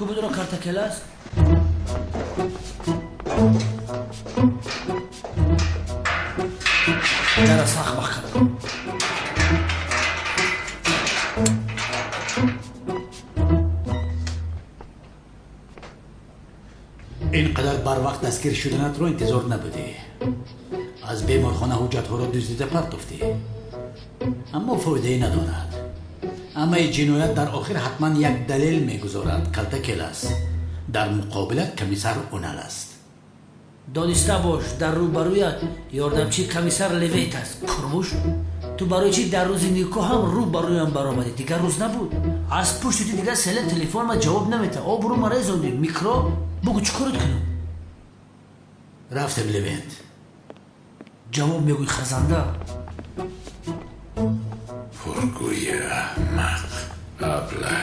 Ку будро Калтакелас? Дара сахт маҳкам. Ин қадар барвақт дастгир шуданатро интизор набудӣ. Аз беморхона ҳуҷҷатҳоро дуздида партофтӣ. Аммо фоидае надорад. Ҳамаи ҷиноят дар охир ҳатман як далел мегузорад. Калтакелас. Дар муқобилат комиссар Унал аст. Дониста бош, дар рӯбарӯят ёрдамчии комиссар Левент аст. Курмуш, ту барои чӣ дар рӯзи никоҳ ҳам рӯ ба рӯям баромадӣ? Дигар рӯз набуд. Аз пушти ту дигар селен телефон ма ҷавоб намета. Обрӯ ма резондӣ. Микро, бугӯ чӣ корот кунам? Рафтем, Левент. Ҷавоб мегӯй, хазанда. Пургӯи аҳмақ, абла.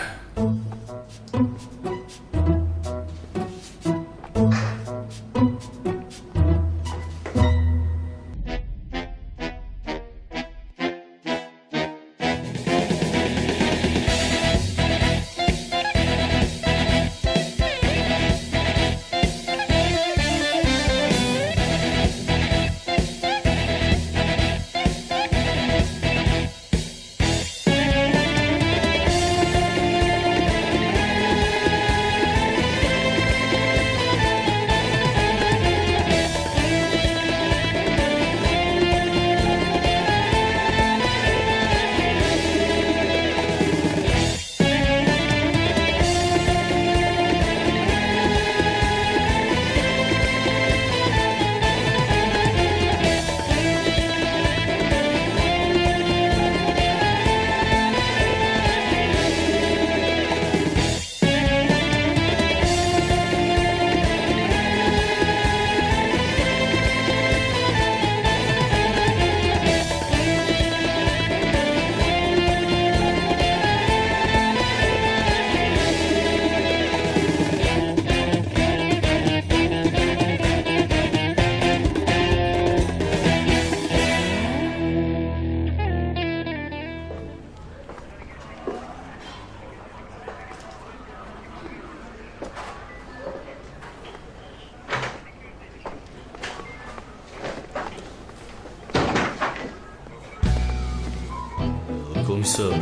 Комиссар,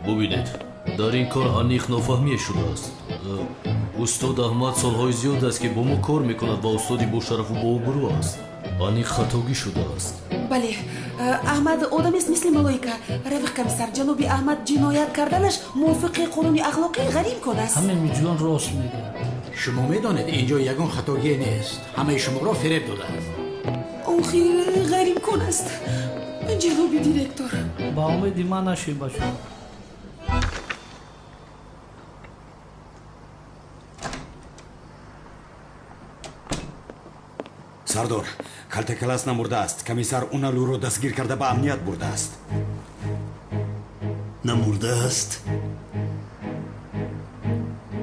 бубинед, дар ин кор аниқ нофаҳмие шудааст. Устод Аҳмад солҳои зиёд аст, ки бо мо кор мекунад ва устоди бошарафу бообрӯ аст. Аниқ хатогӣ шудааст. Бале, Аҳмад одамест мисли малоика. Рафиқ комиссар, ҷаноби Аҳмад ҷиноят карданаш мувофиқи қонуни ахлоқӣ ғайриимкон аст. Ҳамин миҷлон рост мегӯяд. Шумо медонед, инҷо ягон хатогие нест. Ҳамаи шуморо фиреб додааст. Охир ғайриимкон аст. Ҷаноби директор. Ба умеди ман нашед, бачаҳо. Сардор, Калтакелас намурдааст. Комиссар Унал ӯро дастгир карда ба амният бурдааст. Намурдааст?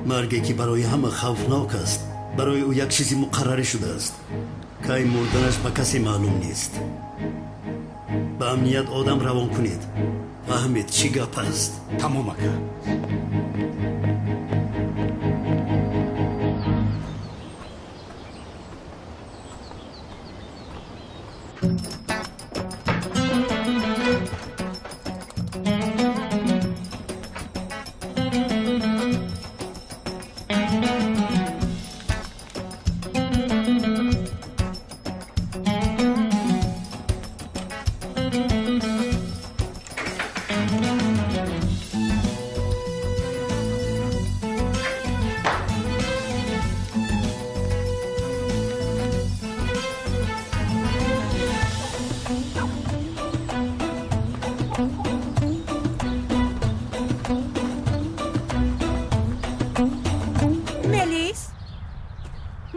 Марге ки барои ҳама хавфнок аст, барои ӯ як чизи муқаррарӣ шудааст. Кай мурданаш ба касе маълум нест. Ба амният одам равон кунед. Фаҳмед чӣ гап аст. Тамом, ака.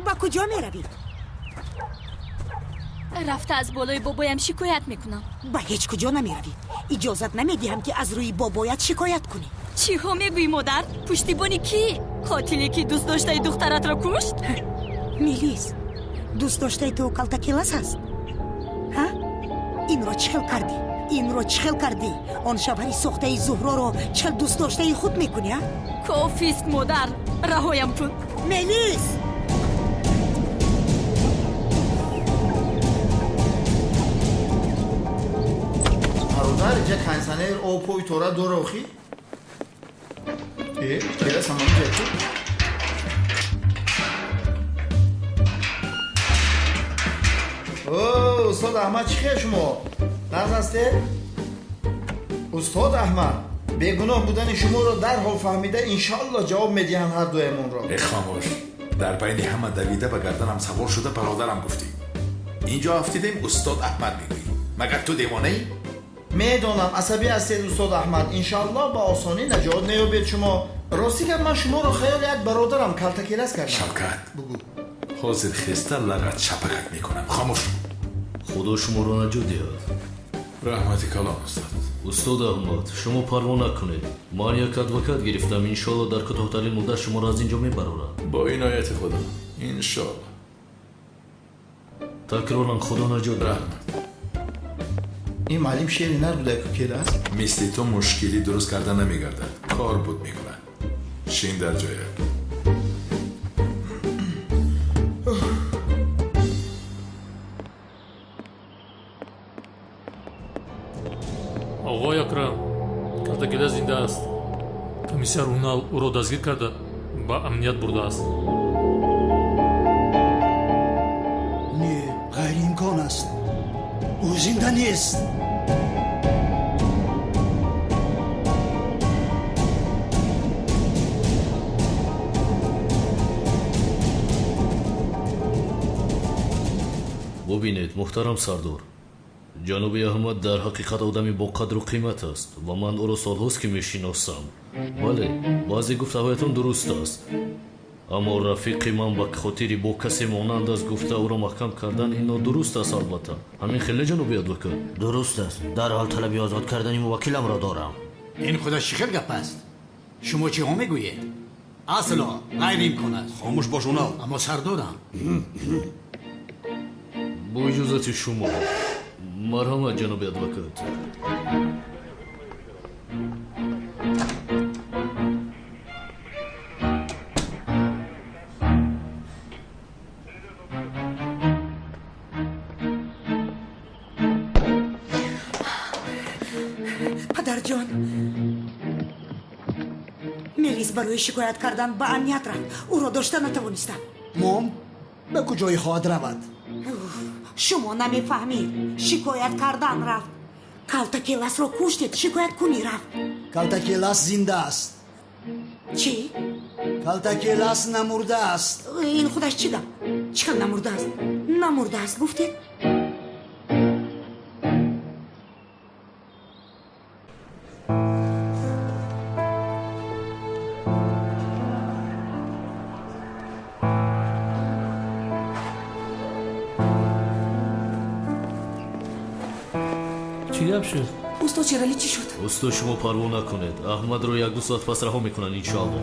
Ба куҷо меравӣ? Рафта аз болои бобоям шикоят мекунам. Ба ҳеҷ куҷо намеравӣ. Иҷозат намедиҳам, ки аз рӯи бобоят шикоят кунӣ. Чиҳо мегӯӣ, модар? Пуштибони кӣ? Қотиле, ки дӯстдоштаи духтаратро кушт? Мелис, дӯстдоштаи ту Калтакелас аст? Ҳа, инро чӣ хел кардӣ? Инро чӣ хел кардӣ? Он шавҳари сохтаи Зуҳроро чӣ хел дӯстдоштаи худ мекунӣ, а? Кофист, модар, раҳоям кун. Мелис! Бародар, инҷа кондитсионер об пои тора дора охи? Э, келас ҳамон ҷа ку? О, устод Аҳмад, чӣ хел шумо? Нағз ҳастед? Устод Аҳмад, бегуноҳ будани шуморо дарҳол фаҳмида, иншоалло ҷавоб медиҳанд ҳар дуямонро. Э, хомӯш, дар байни ҳама давида ба гарданам савор шуда бародарам гуфтӣ. Инҷо афтидем, устод Аҳмад мегӯӣ. Магар ту девонаӣ? Медонам, асабӣ ҳастед, устод Аҳмад. Иншоалло ба осонӣ наҷот меёбед шумо. Рости гап, ман шуморо хаёли як бародарам Калтакелас кардам. Шавкат, бугӯ. Ҳозир хеста лағат шапакат мекунам. Хомӯш. Худо шуморо наҷот диҳад. Раҳмати калон, устод. Устод Аҳмад, шумо парво накунед. Ман як адвокат гирифтам, иншоалло дар кӯтоҳтарин муддат шуморо аз ин ҷо мебарорад. Бо инояти Худо, иншоалло. Такроран Худо наҷот диҳад. Раҳмат. Ин маълим шери нар буда ку, келас? Мисли ту мушкилӣ дуруст карда намегардад, кор буд мекунад. Шин дар ҷоят. Оғои Акрам, Калтакелас зинда аст. Комиссар Унал ӯро дастгир карда ба амният бурдааст. Не, ғайриимкон аст. Ӯ зинда нест. Бубинед, муҳтарам сардор, ҷаноби Аҳмад дар ҳақиқат одами бо қадру қимат аст ва ман ӯро солҳост, ки мешиносам. Бале, баъзе гуфтаҳоятон дуруст аст, аммо рафиқи ман ба хотири бо касе монанд аст гуфта ӯро маҳкам кардан ин нодуруст аст. Албатта, ҳамин хеле, ҷаноби адвокат? Дуруст аст. Дарҳол талаби озод кардани муваккиламро дорам. Ин худаш чӣ хел гап аст? Шумо чиҳо мегӯед? Асло ғайриимкон аст. Хомӯш бош, Унал. Аммо сардорам. Бо иҷозати шумо, марҳамат, ҷаноби адвокат. Падарҷон, Мелис барои шикоят кардан ба амният рафт. Ӯро дошта натавонистам. Мом ба куҷое хоҳад равад? Шумо намефаҳмед. Шикоят кардан рафт. Калтакеласро куштед, шикояткунӣ рафт. Калтакелас зинда аст. Чӣ? Калтакелас намурдааст. Ин худаш чӣ гап? Чӣ хел намурдааст? Намурдааст гуфтед? Чӣ гап шуд? Устод Шералӣ, чӣ шуд? Устод, шумо парво накунед, Аҳмадро як-ду соат пас раҳо мекунанд, иншоалло.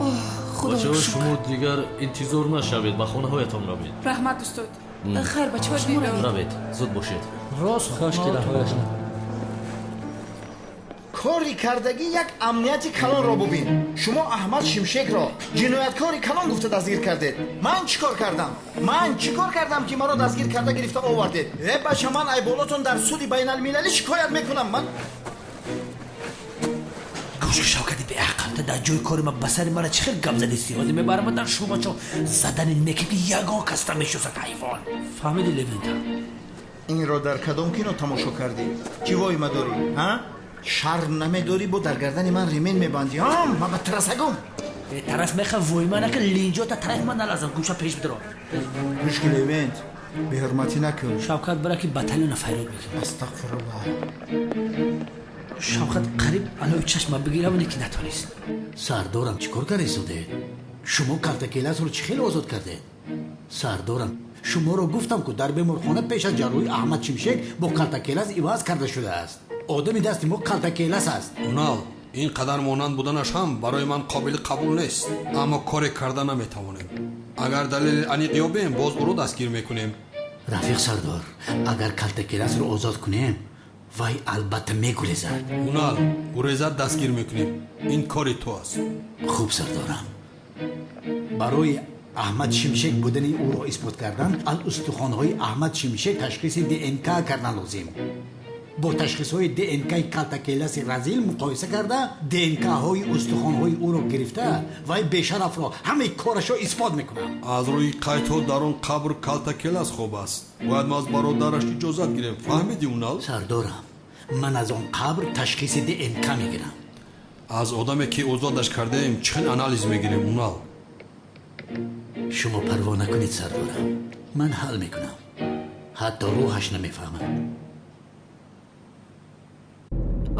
Худоро бачаҳо, шукр. Шумо дигар интизор нашавед, ба хонаҳоятон равед. Раҳмат, устод. Хайр, бачаҳо, шумо равед. Равед, зуд бошед. Рост. Кош ки раҳояш Кори кардагӣ як амнияти калонро бубин. Шумо Аҳмад Шимшекро ҷинояткори калон гуфта дастгир кардед. Ман чӣ кор кардам? Ман чӣ кор кардам, ки маро дастгир карда гирифта овардед? Э, бача, ман айболотон дар суди байналмилалӣ шикоят мекунам ман. Гӯш, Шавкати беақл, та дар ҷои кори ма ба сари мара чӣ хел гап задисти? Ҳозир мебарама дар шӯъбачо, задани неки, ки ягон кас намешиносад, ҳайвон. Фаҳмиди, Левента? Инро дар кадом кино тамошо кардӣ? Чӣ воима дорӣ, ҳа? Шарм намедорӣ, бо дар гардани ман ремень мебандӣ? Ҳам ман ба трасагум. Э, тараф меха воима нака, линҷота тараф ман налазон. Гӯша пеш бидро. Гӯш ки, Левент, беҳурматӣ накун. Шавкат, бара ки батальона файрод мекунад. Астағфируллоҳ. Шавкат қариб алои чашма бигирам, ки натонист. Сардорам, чӣ кор карда истодед? Шумо Калтакеласро чӣ хел озод кардед? Сардорам, шуморо гуфтам, ку дар беморхона пеш аз ҷарроҳӣ Аҳмад Шимшек бо Калтакелас иваз карда шудааст. Одами дасти мо Калтакелас аст. Унал, ин қадар монанд буданаш ҳам барои ман қобили қабул нест, аммо коре карда наметавонем. Агар далели аниқ ёбем, боз ӯро дастгир мекунем. Рафиқ сардор, агар Калтакеласро озод кунем, Вай албатта мегурезад. Унал, гурезад дастгир мекунем. Ин кори ту аст. Хуб, сардорам. Барои Аҳмад Шимшек будани ӯро исбот кардан аз устухонҳои Аҳмад Шимшек ташхиси ДНК кардан лозим. Бо ташхисҳои ДНКи Калтакеласи разил муқоиса карда, ДНКҳои устухонҳои ӯро гирифта, вай бешарафро ҳамаи корашро исбот мекунам. Аз рӯи қайдҳо дар он қабр Калтакелас хоб аст. Бояд мо аз бародараш иҷозат гирем. Фаҳмидӣ, Унал? Сардорам, ман аз он қабр ташхиси ДНК мегирам. Аз одаме ки озодаш кардаем чӣ хел анализ мегирем, Унал? Шумо парво накунед, сардорам. Ман ҳал мекунам. Ҳатто рӯҳаш намефаҳмад.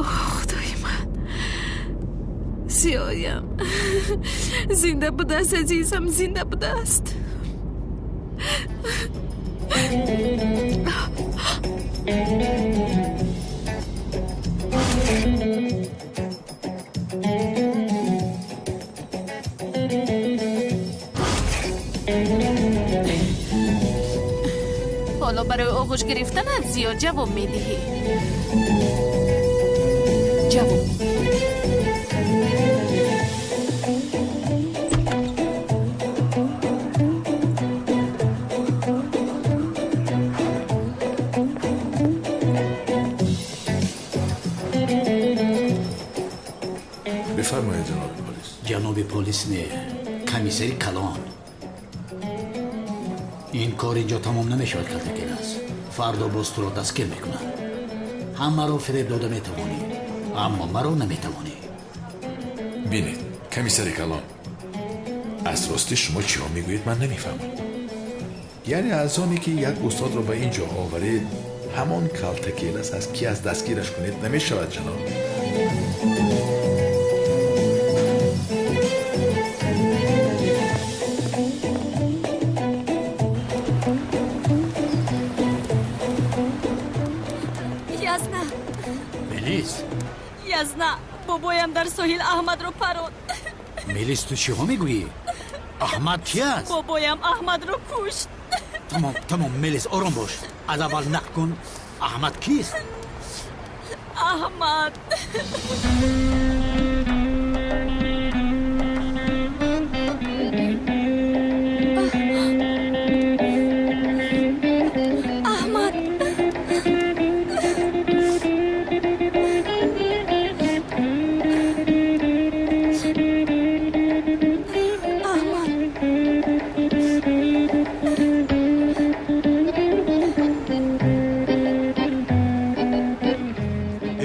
Оҳ, худои ман, Зиёям зинда будааст, азизам зинда будааст. Ҳоло барои оғӯш гирифтанат зиёд ҷавоб медиҳӣ. Ҷавоб медиҳӣ. Бифармоед, ҷаноби полис. Ҷаноби полис не, комиссари калон. Ин кор инҷо тамом намешавад, Калтакелас. Фардо боз туро дастгир мекунанд. Ҳамаро фиреб дода метавонӣ, аммо маро наметавонӣ. Бинед, комиссари калон, аз ростӣ шумо чиҳо мегӯед ман намефаҳмам. Яъне аз оне ки як устодро ба ин ҷо оваред, ҳамон Калтакелас аст ки аз дастгираш кунед намешавад, ҷаноб. Язна. Мелис. Язна, бобоям дар соҳил Аҳмадро паронд. Мелис, ту чиҳо мегӯӣ? Аҳмад ки аст? Бобоям Аҳмадро кушт. Тамом, тамом, Мелис, ором бош. Аз аввал нақл кун, Аҳмад кист? Аҳмад. Аҳмад. Аҳмад.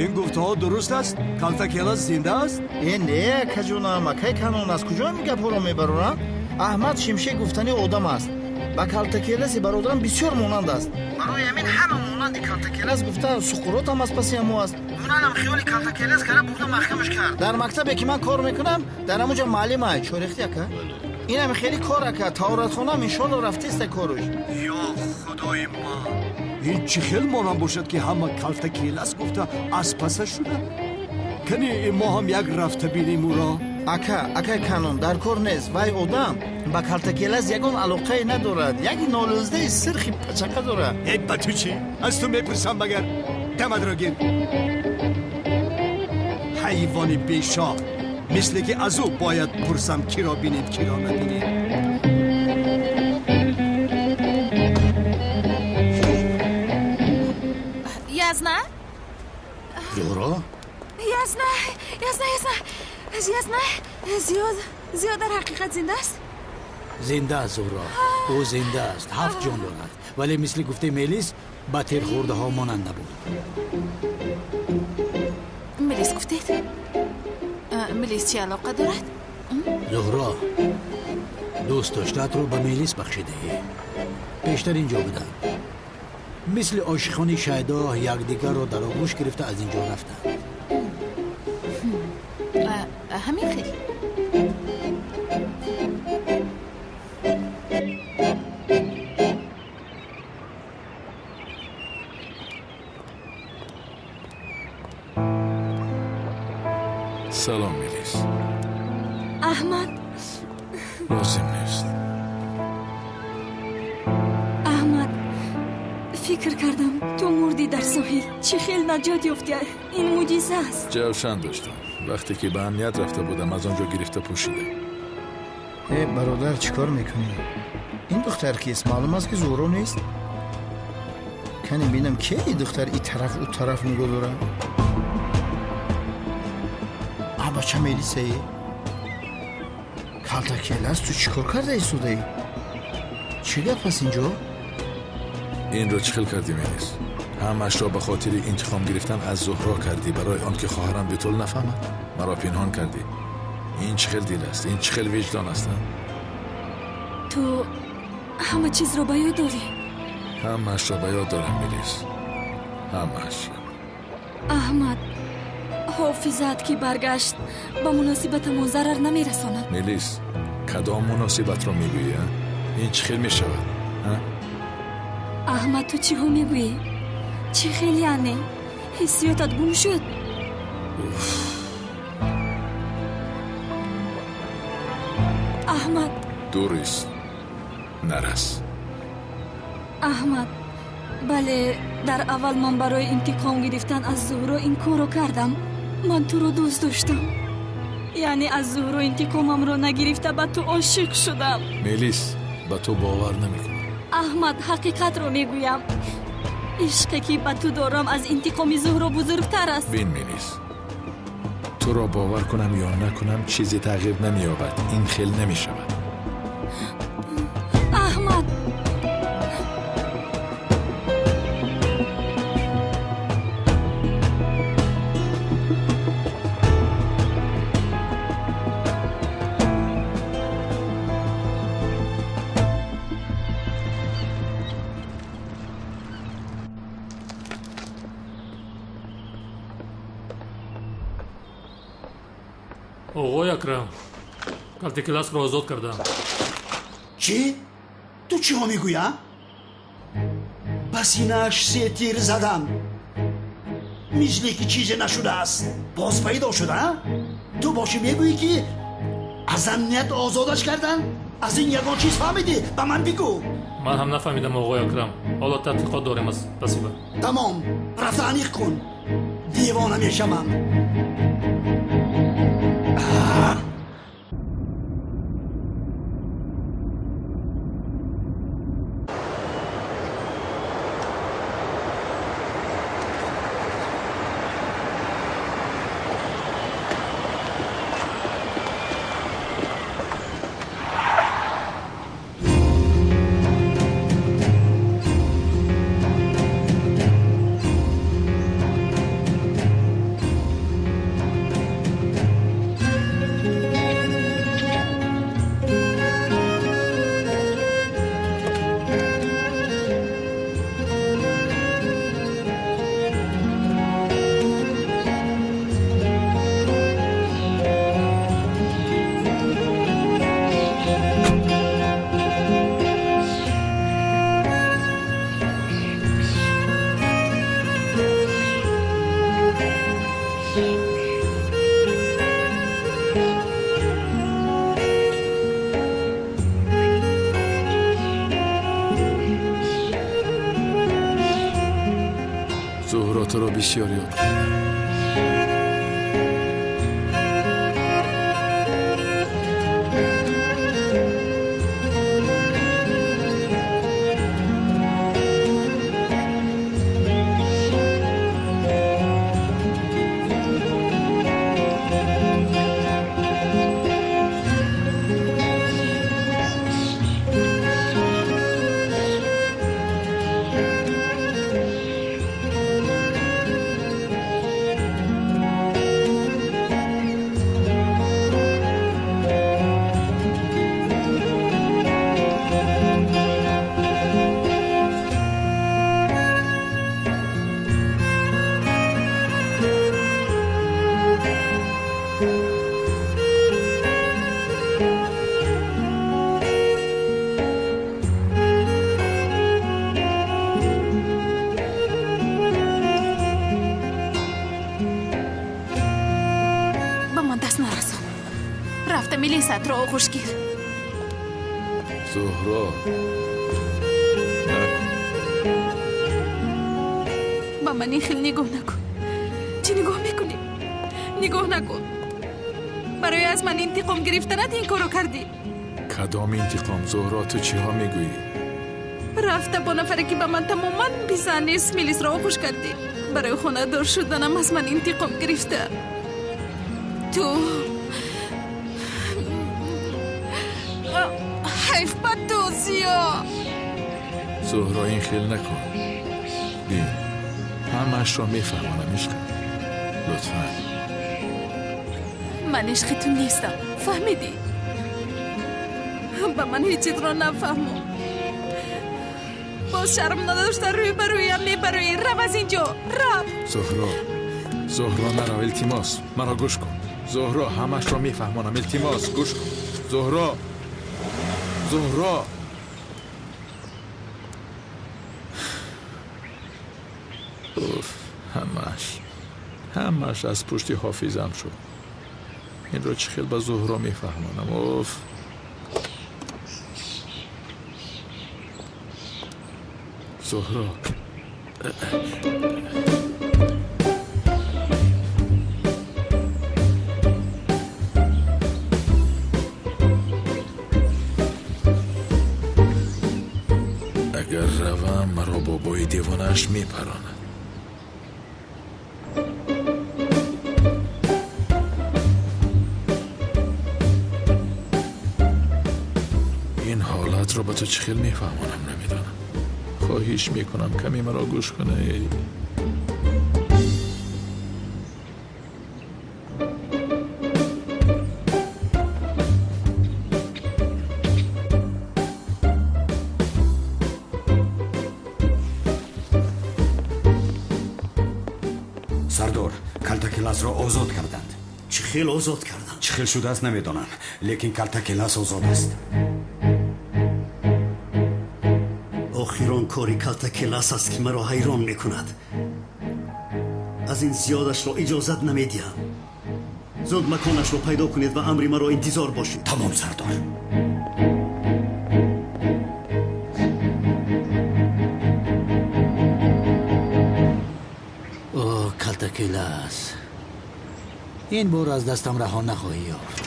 Ин гуфтаҳо дуруст аст? Калтакелас зинда аст? Э, не, акаҷонам, акай Канон, аз куҷо ин гапҳоро мебароранд? Аҳмад Шимшек гуфтани одам аст. Ба Калтакеласи бародарам бисёр монанд аст. Барои ҳамин ҳама монанди Калтакелас гуфта, суқуротам аз паси ҳамо аст. Уналам хиёли Калтакелас кара бурда маҳкамаш кард. Дар мактабе ки ман кор мекунам, дар ҳамонҷо муаллим ай, чорехти ака. Инам хеле кор ака, таоратхонаам иншоалло рафтеста коруш. Ё худои ман! Ин чӣ хел монанд бошад ки ҳама Калтакелас гуфта аз пасаш шуда? Кани мо ҳам як рафта бинем ӯро? Ака, акай Канон, дар кор нест. Вай одам ба Калтакелас ягон алоқае надорад. Як нолӯздаи сирхи пачақа дорад. Э, ба ту чӣ? Аз ту мепурсам магар? Дамадро гир. Ҳайвони бешоҳ, мисле ки аз ӯ бояд пурсам киро бинем, киро набинем. Язна? Зуҳро? Язна, Язна, Язна, Язна, Зиёд, Зиёд дар ҳақиқат зинда аст? Зинда аст, Зуҳро. Ӯ зинда аст, ҳафт ҷон дорад. Вале мисли гуфтаи Мелис ба тирхӯрдаҳо монанд набуд. Мелис гуфтед? Мелис чӣ алоқа дорад? Зуҳро, дӯст доштаатро ба Мелис бахшидаӣ. Пештар ин ҷо буданд. Мисли ошиқони шайдо якдигарро дар оғӯш гирифта аз ин ҷо рафтанд. Ҳамин хел. Салом, Мелис. Аҳмад. Лозим нест. Аҳмад, Фикр кардам, ту мурдӣ дар соҳил. Чӣ хел наҷот ёфтӣ? Ин мӯъҷиза аст. Ҷавшан доштам. Вақте ки ба амният рафта будам, аз он ҷо гирифта пӯшидам. Э, бародар, чӣ кор мекунӣ? Ин духтар кист? Маълум аст, ки Зуҳро нест. Кане бинам, ке ин духтар и тараф, ӯ тараф нигоҳ дорад? А бача мелисае? Калтакелас, ту чӣ кор карда истодаӣ? Чӣ гап аст инҷо? Инро чӣ хел кардӣ, Мелис? Ҳамаашро ба хотири интиқом гирифтан аз Зуҳро кардӣ, барои он ки хоҳарам Бетул нафаҳмад? Маро пинҳон кардӣ. Ин чӣ хел дил аст? Ин чӣ хел виҷдон аст? Ту ҳама чизро ба ёд дорӣ? Ҳамаашро ба ёд дорам, Мелис. Ҳамаашро. Аҳмад, ҳофизаат ки баргашт, ба муносибатамон зарар намерасонад. Мелис, кадом муносибатро мегӯӣ? Ин чӣ хел мешавад? Аҳмад, ту чиҳо мегӯӣ? Чӣ хел яъне? Ҳиссиётат гум шуд? Аҳмад, дурист, нарас. Аҳмад, бале, дар аввал ман барои интиқом гирифтан аз Зуҳро ин корро кардам. Ман туро дӯст доштам. Яъне аз Зуҳро интиқомамро нагирифта ба ту ошиқ шудам. Мелис, ба ту бовар намекунам. Аҳмад, ҳақиқатро мегӯям. Ишқе ки ба ту дорам аз интиқоми Зуҳро бузургтар аст. Бин, Мелис, туро бовар кунам ё накунам, чизе тағйир намеёбад. Ин хел намешавад. Аҳмад, оғои Акрам, калтакеласро озод кардам. Чӣ? Ту чиҳо мегӯӣ, а? Ба синааш се тир задам, мисле ки чизе нашудааст. Боз пайдо шуда, а? Ту бошӣ мегӯӣ, ки аз амният озодаш кардан? Аз ин ягон чиз фаҳмидӣ? Ба ман бигӯ. Ман ҳам нафаҳмидам, оғои Акрам. Ҳоло таҳқиқот дорем аз спасибо. Тамом, рафта аниқ кун. Девона мешавам. Зуҳро, туро бисёр ёд кардам. Рафта милисатро оғӯш гир. Зуҳро, накун. Ба ман ин хел нигоҳ накун. Чӣ нигоҳ мекунӣ? Нигоҳ накун. Барои аз ман интиқом гирифтанат ин корро кардӣ. Кадом интиқом, Зуҳро? Ту чиҳо мегӯӣ? Рафта бо нафаре ки ба ман тамоман писанд нест, Мелисро оғӯш кардӣ. Барои хонадор шуданам аз ман интиқом гирифта. Ту ҳайф ба ту, Зиё. Зуҳро, ин хел накун. Бин, ҳамаашро мефаҳмонам, ишқам. Лутфан. Ман ишқи ту нестам, фаҳмидӣ? Ба ман ҳеҷ чизро нафаҳмон. Боз шарм надошта рӯй ба рӯям мебароӣ. Рав аз ин ҷо, рав. Зуҳро, Зуҳро, нарав, илтимос, маро гӯш кун. Зуҳро, ҳамаашро мефаҳмонам, илтимос, гӯш кун. Зуҳро, Зуҳро. Уф, ҳамааш, ҳамааш аз пушти ҳофизам шуд. Инро чӣ хел ба Зуҳро мефаҳмонам? Уф. Зуҳро. Агар равам, маро бобои девонааш мепаронад. Ин ҳолатро ба ту чӣ хел мефаҳмонам, намедонам. Хоҳиш мекунам, каме маро гӯш кунед. Сардор, Калтакеласро озод карданд. Чӣ хел озод карданд? Чӣ хел шудааст намедонам, лекин Калтакелас озод аст. Охирон кори Калтакелас аст ки маро ҳайрон мекунад. Аз ин зиёдашро иҷозат намедиҳам. Зуд маконашро пайдо кунед ва амри маро интизор бошед. Тамом, сардор. О, Калтакелас, ин бор аз дастам раҳо нахоҳӣ ёфт.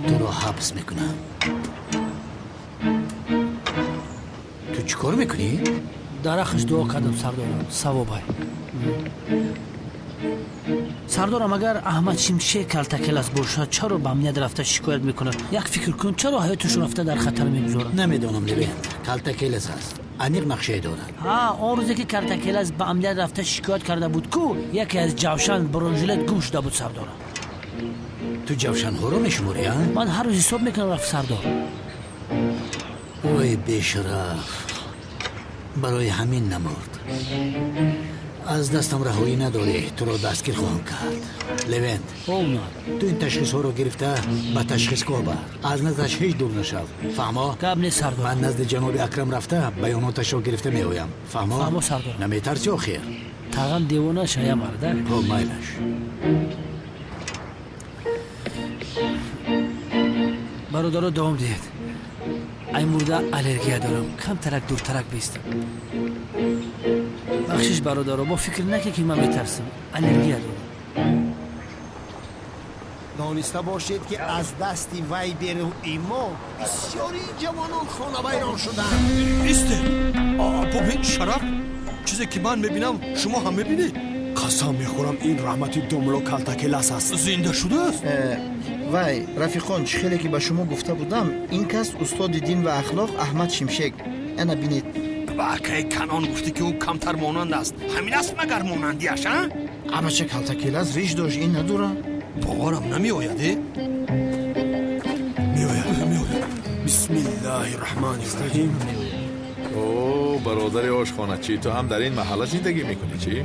Туро ҳабс мекунам. Ту чӣ кор мекунӣ? Дарахш дуо кардам, сардорам, савобай. Сардорам, агар Аҳмад Шимшек Калтакелас бошад, чаро ба амният рафта шикоят мекунад? Як фикр кун, чаро ҳаёташро рафта дар хатар мегузорад? Намедонам, Левент. Калтакелас аст. Аниқ нақшае дорад. Ҳа, он рӯзе ки Калтакелас ба амният рафта шикоят карда буд, ку яке аз ҷавшан бронежилет гум шуда буд, сардорам. Ту ҷавшанҳоро мешуморӣ, а? Ман ҳар рӯз ҳисоб мекунам, рафт, сардор. Ой, бешараф, барои ҳамин намурд. Аз дастам раҳоӣ надорӣ, туро дастгир хоҳам кард. Левент, ту ин ташхисҳоро гирифта ба ташхисгоҳ бар. Аз наздаш ҳеҷ дур нашав, фаҳмо? Гап нест, сардор. Ман назди ҷаноби Акрам рафта баёноташро гирифта меоям, фаҳмо? Фаҳмо, сардор. Наметарсӣ охир? Тағам девона шая мардак. Ҳо, майлаш. Бародаро, давом диҳед. Ай мурда аллергия дорам, камтарак дуртарак бистам. Бахшиш, бародаро, бо фикр накунед ки ман метарсам, аллергия дорам. Дониста бошед ки аз дасти вай берӯи мо бисёри ҷавонон хонавайрон шуданд. Истед, бубин, Шараф, чизе ки ман мебинам, шумо ҳам мебинед. Қасам мехӯрам, ин раҳмати домло Калтакелас аст. Зинда шудааст? Вай, рафиқон, чӣ хеле ки ба шумо гуфта будам, ин кас устоди дин ва ахлоқ Аҳмад Шимшек. Ана бинед. Ба акаи Канон гуфтӣ ки ӯ камтар монанд аст. Ҳамин аст магар монандиаш, а? Абача Калтакелас риш дошт, ин надорад. Боварам намеояд, э? Меояд, меояд. Бисмиллаҳи раҳмани раҳим. О, бародари ошхоначӣ, ту ҳам дар ин маҳалла зиндагӣ мекунӣ, чӣ?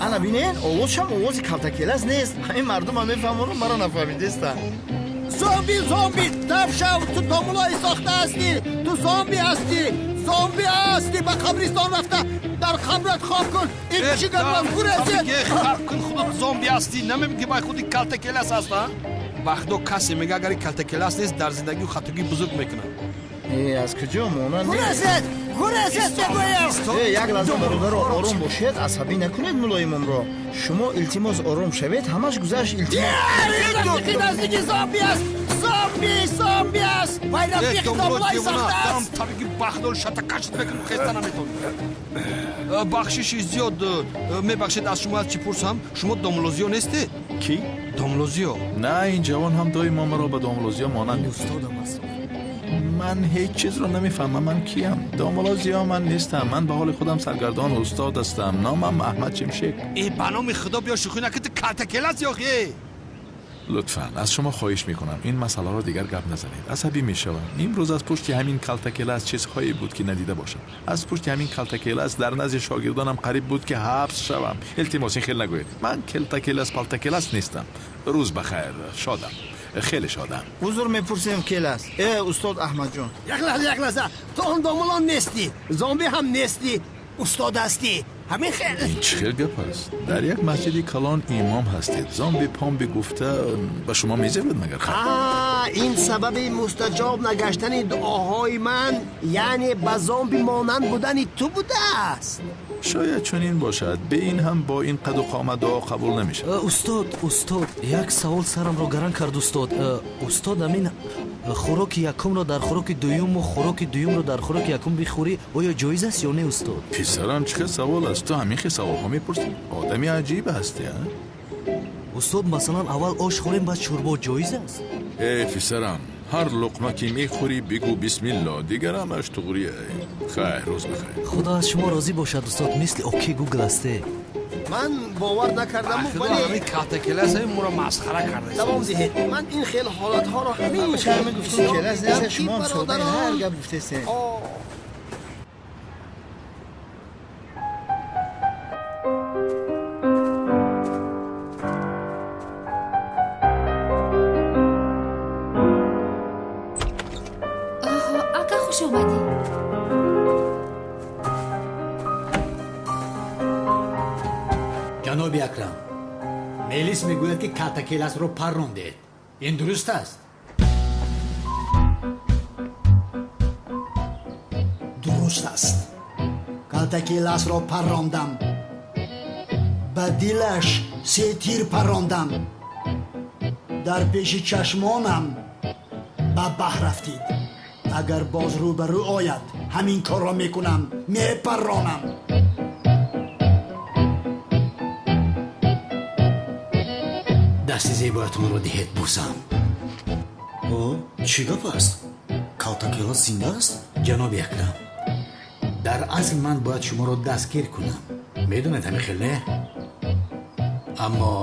Ана бинед, овозшам овози Калтакелас нест. Ҳамин мардумам мефаҳмонам, маро нафаҳмидестанд. Зомби, зомби, дафшав, ту домулои сохта ҳастӣ, ту зомби ҳастӣ, зомби ҳастӣ, ба қабристон рафта дар қабрат хоб кун. Ин чӣ гап аст? Гурезед! Хоб кун, худат зомби ҳастӣ, намебинӣ ки бай худи Калтакелас аст, а? Ба Худо, касе мега, агар калтакелас нест, дар зиндагӣ хатогии бузург мекунад. Э, аз куҷо монанд? Гурезед, гурезед, мегӯям! Э, як лаҳза, бародаро, ором бошед, асабӣ накунед мулоимонро. Шумо, илтимос, ором шавед, ҳамаш гузашт, илтимос. Рафиқи наздики зомби аст, зомби, зомби аст, вай рафиқи домлои сохтааст. Табиги бахдор шатакашт мекунам, хеста наметавонӣ. Бахшиши зиёд, мебахшед, аз шумо аз чӣ пурсам? Шумо домлозиё нестед? Кӣ? Домлозиё. На, ин ҷавон ҳам доимо маро ба домлозиё монанд. Устодам аст. Ман ҳеҷ чизро намефаҳмам. Ман киям? Домлозиё ман нестам. Ман ба ҳоли худам саргардон устод ҳастам. Номам Аҳмад Шимшек. Э, ба номи Худо, биё, шӯхӣ накун, ту калтакелас ёхи. Лутфан, аз шумо хоҳиш мекунам, ин масъаларо дигар гап назанед, асабӣ мешавам. Имрӯз аз пушти ҳамин калтакелас чизҳое буд, ки надида бошам. Аз пушти ҳамин калтакелас дар назди шогирдонам қариб буд, ки ҳабс шавам. Илтимос, ин хел нагӯед. Ман калтакелас палтакелас нестам. Рӯз бахайр. Шодам, хеле шодам. Узр мепурсем, келас, э, устод Аҳмадҷон. Як лаҳза, як лаҳза, ту он домулон нестӣ, зомби ҳам нестӣ, устод ҳастӣ, ҳамин хел? Ин чӣ хел гап аст? Дар як масҷиди калон имом ҳастед, зомби помби гуфта ба шумо мезебад магар? Ин сабаби мустаҷоб нагаштани дуоҳои ман, яъне ба зомби монанд будани ту будааст. Шояд чунин бошад. Бе ин ҳам бо ин қаду қомат дуо қабул намешавад. Устод, устод, як савол сарамро гаран кард, устод. Устод, амин хӯроки якумро дар хӯроки дуюму хӯроки дуюмро дар хӯроки якум бихӯрӣ, оё ҷоиз аст ё не, устод? Писарам, чӣ хел савол аст? Ту ҳамин хел саволҳо мепурсӣ? Одами аҷиб ҳастӣ, а? Устод, масалан, аввал ош хӯрем, баъд шӯрбо ҷоиз аст? Э, писарам, ҳар луқма ки мехӯрӣ, бигӯ бисмилло, дигар ҳамаш туғрия. Хайр, рӯз бахайр. Худо аз шумо розӣ бошад, устод, мисли Окей Гугл ҳасте. Ман бовар накардаму, вале ҳамин калтакелас моро масхара карда. Давом диҳед, ман ин хел ҳолатҳоро ҳамин хел мегуфтем, келас нест, шумо ҳам содаи ҳар гап гуфтесен. Ака, хуш омадӣ. Ҷаноби Акрам, мелис мегӯяд, ки калтакеласро паррондед. Ин дуруст аст? Дуруст аст, калтакеласро паррондам, ба дилаш се тир паррондам. Дар пеши чашмонам ба баҳр рафтид. Агар боз рӯбарӯ ояд, ҳамин корро мекунам, мепарронам. Дасти зебоятонро диҳед, бусам. О, чӣ гап аст? Калтакелас зинда аст? Ҷаноби Акрам, дар асл ман бояд шуморо дастгир кунам, медонед, ҳамин хел не? Аммо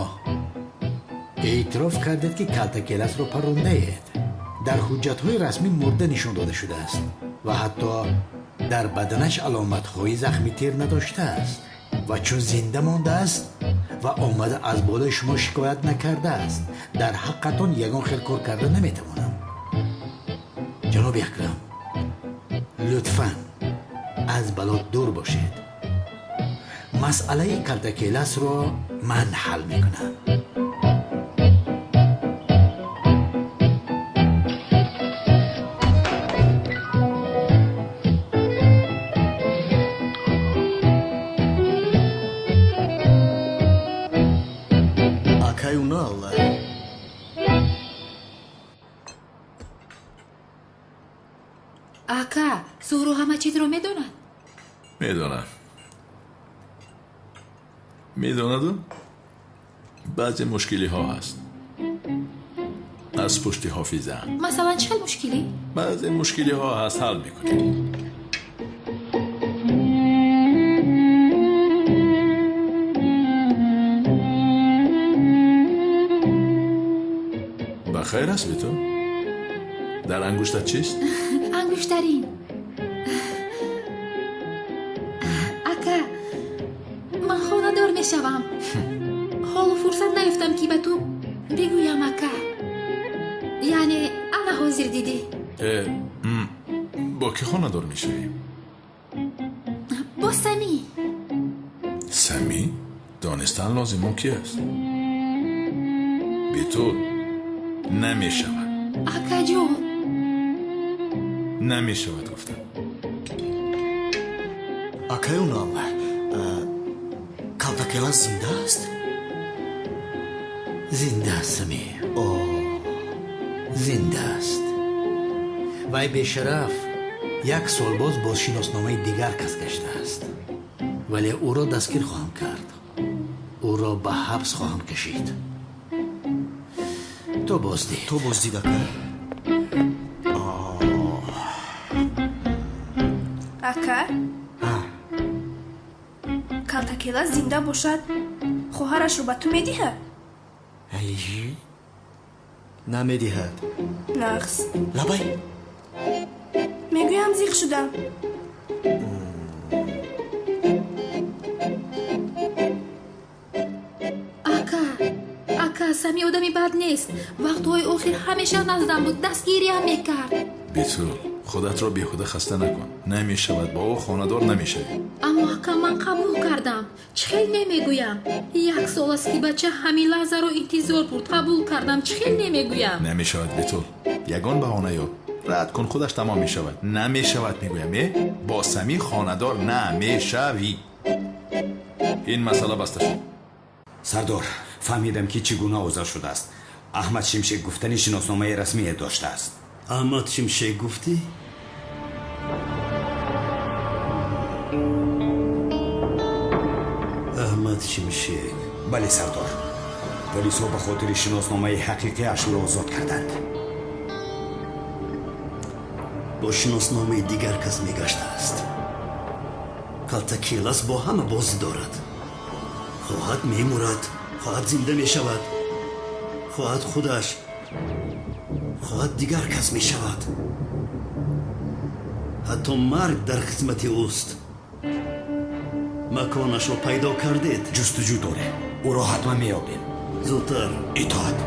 эътироф кардед, ки калтакеласро паррондаед. Дар ҳуҷҷатҳои расмӣ мурда нишон дода шудааст ва ҳатто дар баданаш аломатҳои захми тир надоштааст. Ва чун зинда мондааст ва омада аз болои шумо шикоят накардааст, дар ҳаққатон ягон хел кор карда наметавонам. Ҷаноби Акрам, лутфан аз бало дур бошед. Масъалаи калтакеласро ман ҳал мекунам. Акай Унал. Ака, Зуҳро ҳама чизро медонад? Медонад, медонаду баъзе мушкилиҳо ҳаст аз пушти ҳофиза. Масалан, чӣ хел мушкилӣ? Баъзе мушкилиҳо ҳаст, ҳал мекунем. Ба хайр аст, биту? Дар ангуштат чист? Ангуштарин, ака. Ман хонадор мешавам. Ҳоло фурсат наёфтам, ки ба ту бигӯям, ака. Яъне ана ҳозир дидӣ. Э, бо кӣ хонадор мешавӣ? Бо Самӣ. Самӣ? Донистан лозим, ӯ ки аст? Биту, Намешавад. Акаҷон. Намешавад гуфтам. Акай Унал, Калтакела зинда аст? Зинда аст, Самир. Зинда аст. Вай бешараф як сол боз бо шиносномаи дигар кас гаштааст. Вале ӯро дастгир хоҳам кард. Ӯро ба ҳабс хоҳам кашид. То боздид. То боздид, ака. Ака? Калтакела зинда бошад, хоҳарашро ба ту медиҳад? Намедиҳад. Нағз. Лабай. Мегӯям зиқ шудам. Ака, ака, Сами одами бад нест. Вақтҳои охир ҳамеша наздам буд, дастгириам мекард. Бетул, худатро беҳуда хаста накун. Намешавад, бо ӯ хонадор намешавӣ. Аммо ака, ман қабул кардам. Чӣ хел намегӯям? Як сол аст ки бача ҳамин лаҳзаро интизор буд. Қабул кардам, чӣ хел намегӯям? Намешавад, Бетул. Ягон баҳона ёб. Рад кун, худаш тамом мешавад. Намешавад мегӯям, бо Сами хонадор намешавӣ. Ин масъала баста шуд. Сардор, фаҳмидам ки чӣ гуна озод шудааст. Аҳмад Шимшек гуфтани шиносномаи расмие доштааст. Аҳмад Шимшек гуфтӣ? Аҳмад Шимшек. Бале, сардор. Полисҳо ба хотири шиносномаи ҳақиқиаш ӯро озод карданд. Бо шиносномаи дигар кас мегаштааст. Калтакелас бо ҳама бозӣ дорад. Хоҳад мемурад, хоҳад зинда мешавад, хоҳад худаш, хоҳад дигар кас мешавад. Ҳатто марг дар хизмати ӯст. Маконашро пайдо кардед? Ҷустуҷӯ дорем. Ӯро ҳатман меёбем. Зудтар. Итоат.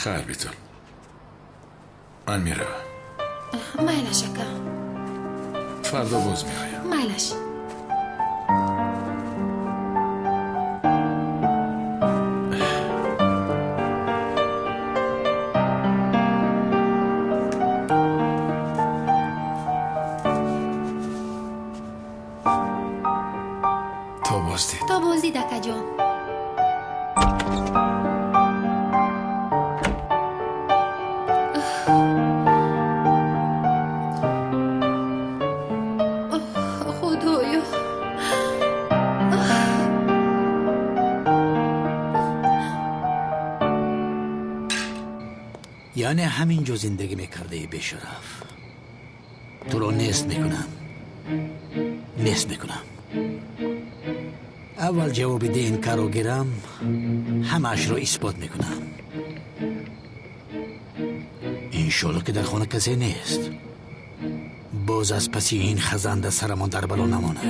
Хайр, Бетул. Ман меравам. Майлаш, ака. Фардо боз меоям. Майлаш. То боздид. То боздид, акаҷон. Худоё. Яъне ҳамин ҷо зиндагӣ мекардаи, бешараф. Туро нест мекунам. Нест мекунам. Аввал ҷавоби ДНК-ро гирам, ҳамаашро исбот мекунам. Иншолло ки дар хона касе нест. Боз аз паси ин хазанда сарамон дар бало намонад.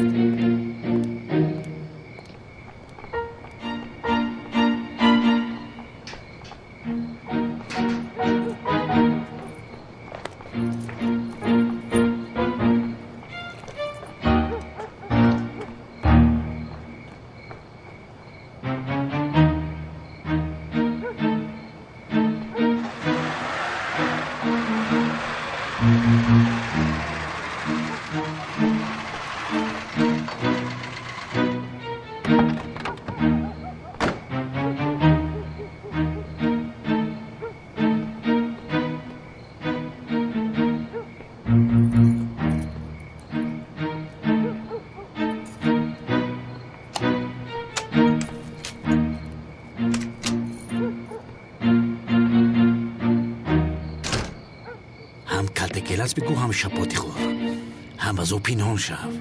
Калтакелас бигӯ, ҳам шапоти хӯр, ҳам аз ӯ пинҳон шав.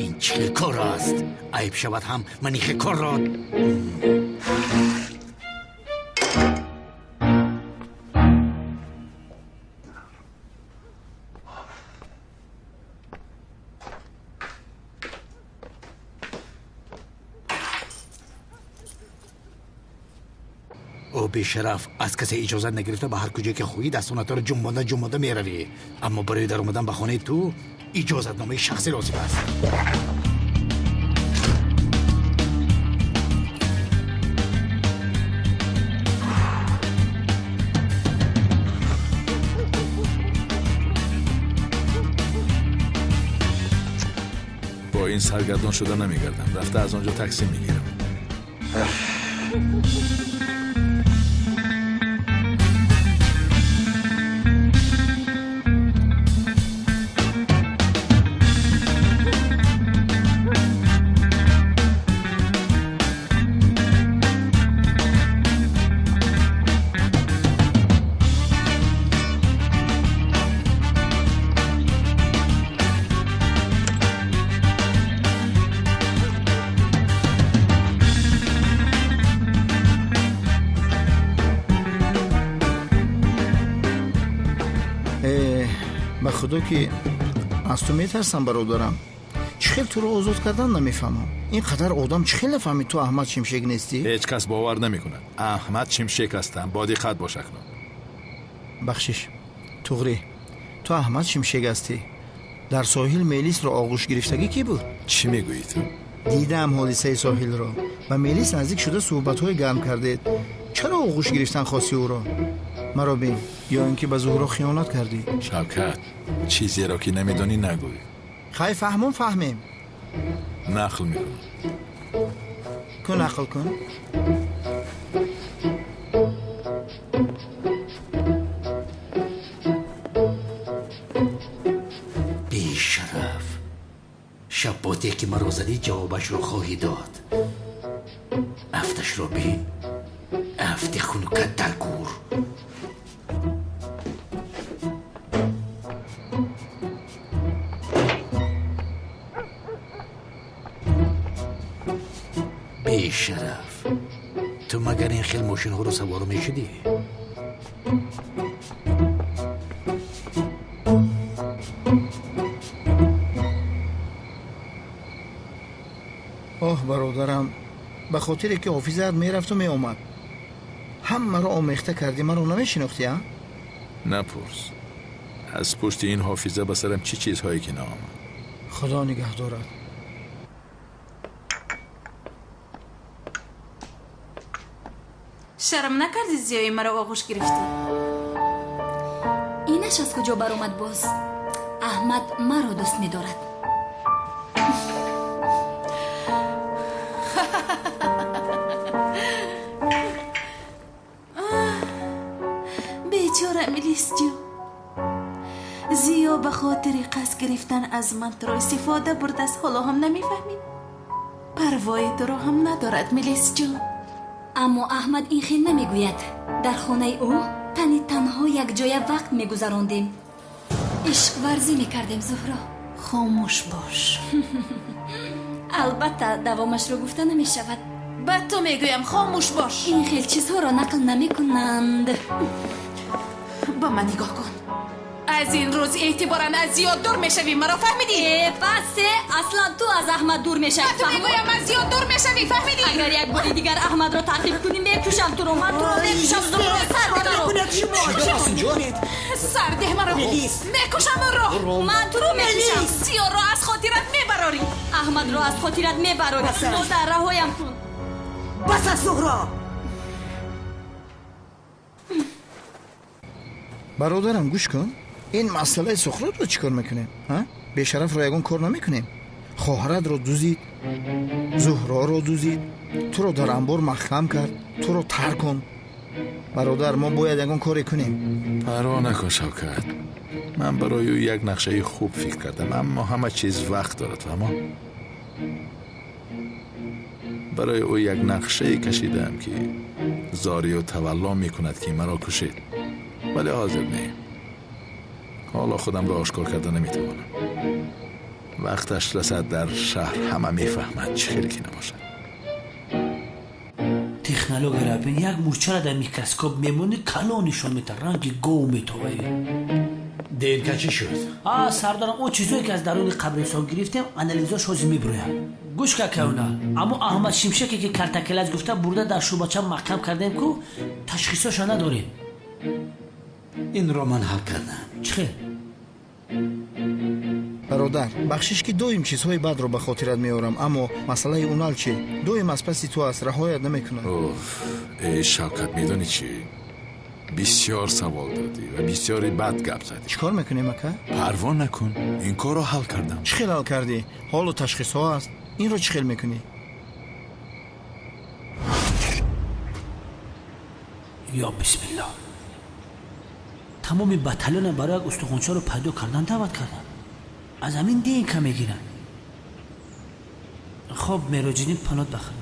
Ин чӣ хел кор аст? Айб шавад ҳам ман ин хел корро. О бешараф, аз касе иҷозат нагирифта ба ҳар куҷое ки хоҳӣ дастонатро ҷунбонда ҷунбонда меравӣ. Аммо барои даромадан ба хонаи ту иҷозатномаи шахсӣ лозим аст. Бо ин саргардон шуда намегардам. Рафта аз он ҷо таксӣ мегирам. Ба худо ки аз ту метарсам, бародарам. Чӣ хел туро озод кардан намефаҳмам. Ин қадар одам чӣ хел нафаҳмид ту Аҳмад Шимшек нестӣ? Ҳеҷ кас бовар намекунад. Аҳмад Шимшек ҳастам. Бо диққат бош акнун. Бахшиш, туғрӣ, ту Аҳмад Шимшек ҳастӣ. Дар соҳил Мелисро оғӯш гирифтагӣ кӣ буд? Чӣ мегӯӣ ту? Дидаам ҳодисаи соҳилро. Ба Мелис наздик шуда суҳбатҳои гарм кардед. Чаро оғӯш гирифтан хости ӯро? Маро бин, ё ин ки ба Зуҳро хиёнат кардӣ? Шавкат, чизеро ки намедонӣ нагӯй. Хай, фаҳмон, фаҳмем. Нақл мекунам. Кун, нақл кун. Бешараф, шабботе ки маро задӣ ҷавобашро хоҳӣ дод. Афташро бин, афти хунукат дар гур. Бешараф, ту магар ин хел мошинҳоро савор мешудӣ? Оҳ, бародарам, ба хотире ки ҳофизаат мерафту меомад, ҳамаро омехта кардӣ, маро намешинохтӣ, а? Напурс. Аз пушти ин ҳофиза ба сарам чӣ чизҳое ки наомад. Худо нигаҳ дорад. Шарм накардӣ зиёи маро оғӯш гирифтӣ? Инаш аз куҷо баромад боз? Аҳмад маро дӯст медорад. Бечора Мелисҷон, Зиё ба хотири қасд гирифтан аз ман туро истифода бурдааст. Ҳоло ҳам намефаҳмӣ? Парвои туро ҳам надорад, Мелисҷон. Аммо Аҳмад ин хел намегӯяд. Дар хонаи ӯ тани танҳо якҷоя вақт мегузарондем. Ишқварзӣ мекардем, Зуҳро. Хомӯш бош. Албатта, давомашро гуфта намешавад. Ба ту мегӯям, хомӯш бош. Ин хел чизҳоро нақл намекунанд. Ба ман нигоҳ кун. Аз ин рӯз эътиборан аз зиёд дур мешавӣ, маро фаҳмидӣ? Э, пасе, аслан ту аз Аҳмад дур мешавӣ. Ба ту мегӯям, аз зиёд дур мешавӣ, фаҳмидӣ? Агар як бори дигар Аҳмадро таъқиб кунӣ, мекушам туро. Ман туро мекушам, Зуҳро, сар маро. Сар деҳ маро. Мекушам ӯро. Ман туро мекушам. Зиёрро аз хотират мебарорӣ. Аҳмадро аз хотират мебарорӣ. Модар, раҳоям кун. Бас аст, Зуҳро. Бародарам, гӯш кун. Ин масъалаи Сухротро чӣ кор мекунем? Бешарафро ягон кор намекунем. Хоҳаратро дузид, Зуҳроро дузид, туро дар анбор маҳкам кард, туро тарк кун. Бародар, мо бояд ягон коре кунем. Парво накун, Шавкат. Ман барои ӯ як нақшаи хуб фикр кардам, аммо ҳама чиз вақт дорад, фаҳмо? Барои ӯ як нақшае кашидаам, ки зорию тавалло мекунад, ки маро кушед. Вале ҳозир не. Ҳоло худамро ошкор карда наметавонам. Вақташ расад, дар шаҳр ҳама мефаҳмад, чӣ хеле ки набошад. Технологияро бин, як мӯрчаро дар микроскоп мемонӣ, калон нишон медиҳад, ранги гов метоваӣ. ДНК чӣ шуд? Сардарам, он чизое ки аз даруни қабристон гирифтем, анализош ҳозир мебирояд. Гӯш ка, Каюнал, аммо Аҳмад Шимшеке ки калтакелас гуфта бурда дар шӯъбача маҳкам кардем ку, ташхисоша надорем. Инро ман ҳал кардам. Чӣ хел? Бародар, бахшиш ки доим чизҳои бадро ба хотират меорам, аммо масъалаи Унал чӣ? Доим аз паси ту аст, раҳоят намекунад. Уф, эй Шавкат, медонӣ чӣ? Бисёр савол додӣ ва бисёри бад гап задӣ. Чӣ кор мекунем, ака? Парво накун, ин корро ҳал кардам. Чӣ хел ҳал кардӣ? Ҳоло ташхисҳо аст. Инро чӣ хел мекунӣ? Ё бисмиллоҳ. Тамоми батальона барои як устухончаро пайдо кардан даъват кардам. Аз ҳамин ДНК мегиранд. Хоб, Мероҷиддин, панот бахр.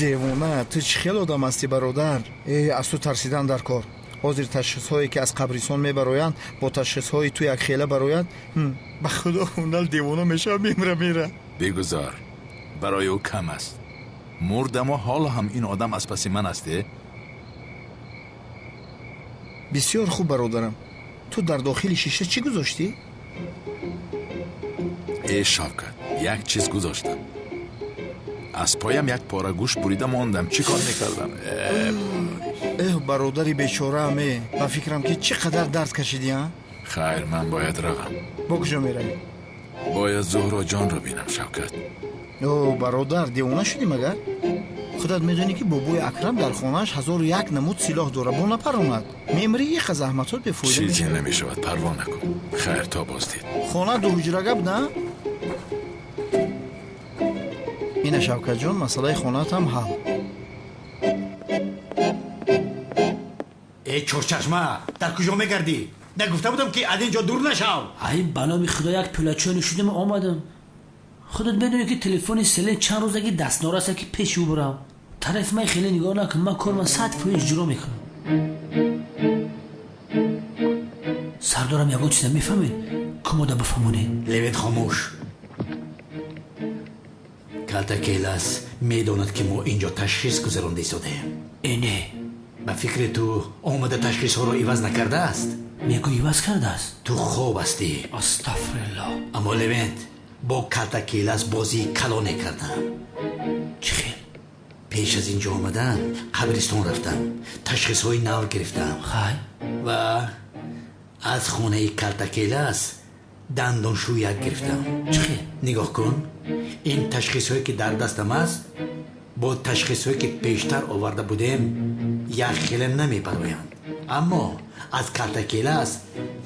Девона, ту чӣ хел одам ҳастӣ, бародар? Э, аз ту тарсидан дар кор. Ҳозир ташхисҳое ки аз қабристон мебароянд, бо ташхисҳои ту якхела барояд. Ба худо, Унал девона мешава, мемра, мера. Бигузор, барои ӯ кам аст. Мурдамо ҳоло ҳам ин одам аз паси ман аст, э? Бисёр хуб, бародарам. Ту дар дохили шиша чӣ гузоштӣ? Э, Шавкат, як чиз гузоштам. Аз поям як пора гӯшт бурида мондам. Чӣ кор мекардам? Эҳ, бародари бечораам, э, ба фикрам ки чӣ қадар дард кашидӣ, а? Хайр, ман бояд равам. Бо куҷо меравӣ? Бояд Зуҳроҷонро бинам, Шавкат. О, бародар, девона шудӣ магар? Худат медонӣ ки бобои Акрам дар хонааш 1001 намуд силоҳ дорад. Бо напаронад. Мемрӣ, иқа заҳматҳот бефоида чизе намешавад, парво накун. Хайр, то боздид. Хона дуҳуҷра гап, на? Ина, Шавкатҷон, масъалаи хонаатам ҳал. Э, Чорчашма, дар куҷо мегардӣ? Нагуфта будам ки аз ин ҷо дур нашав. Ай, ба номи худо, як пулачо нишудем, омадам. Худат медонӣ ки телефони Селен чанд рӯзаги дастнораса ки пеши ӯ бурам. Тарафи ман хеле нигоҳ накун, ман корман 100% иҷро мекунам. Сардорам, ягон чиз намефаҳмед? Кумода бифаҳмонед. Левент, хомӯш. Калтакелас медонад ки мо инҷо ташхис гузаронда истодаем. Э, не. Ба фикри ту омада ташхисҳоро иваз накардааст? Мегӯ иваз кардааст. Ту хоб ҳастӣ. Астағфируллоҳ. Аммо Левент, бо Калтакелас бозии калоне кардам. Чӣ хел? Пеш аз инҷо омадан қабристон рафтам, ташхисҳои нав гирифтам. Хай. Ва аз хонаи Калтакелас дандоншӯяк гирифтам. Чӣ хел? Нигоҳ кун, ин ташхисҳое ки дар дастам аст бо ташхисҳое ки пештар оварда будем якхела намебароянд. Аммо аз Калтакелас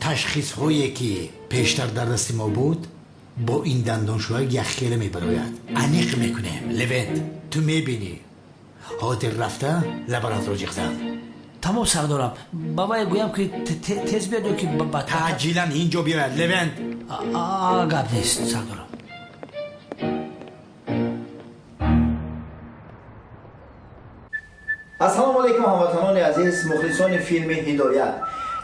ташхисҳое ки пештар дар дасти мо буд бо ин дандоншӯяк якхела мебарояд. Аниқ мекунем. Левент, ту мебинӣ. Ҳозир рафта лаборантро ҷиғ зан. Тамом сардорам. Ба вай гӯям ки тез биёд ё ки таъҷилан ин ҷо биёяд, Левент. Гап нест, сардорам. Ассалому алайкум, ҳамватанони азиз, мухлисони филми Ҳидоят.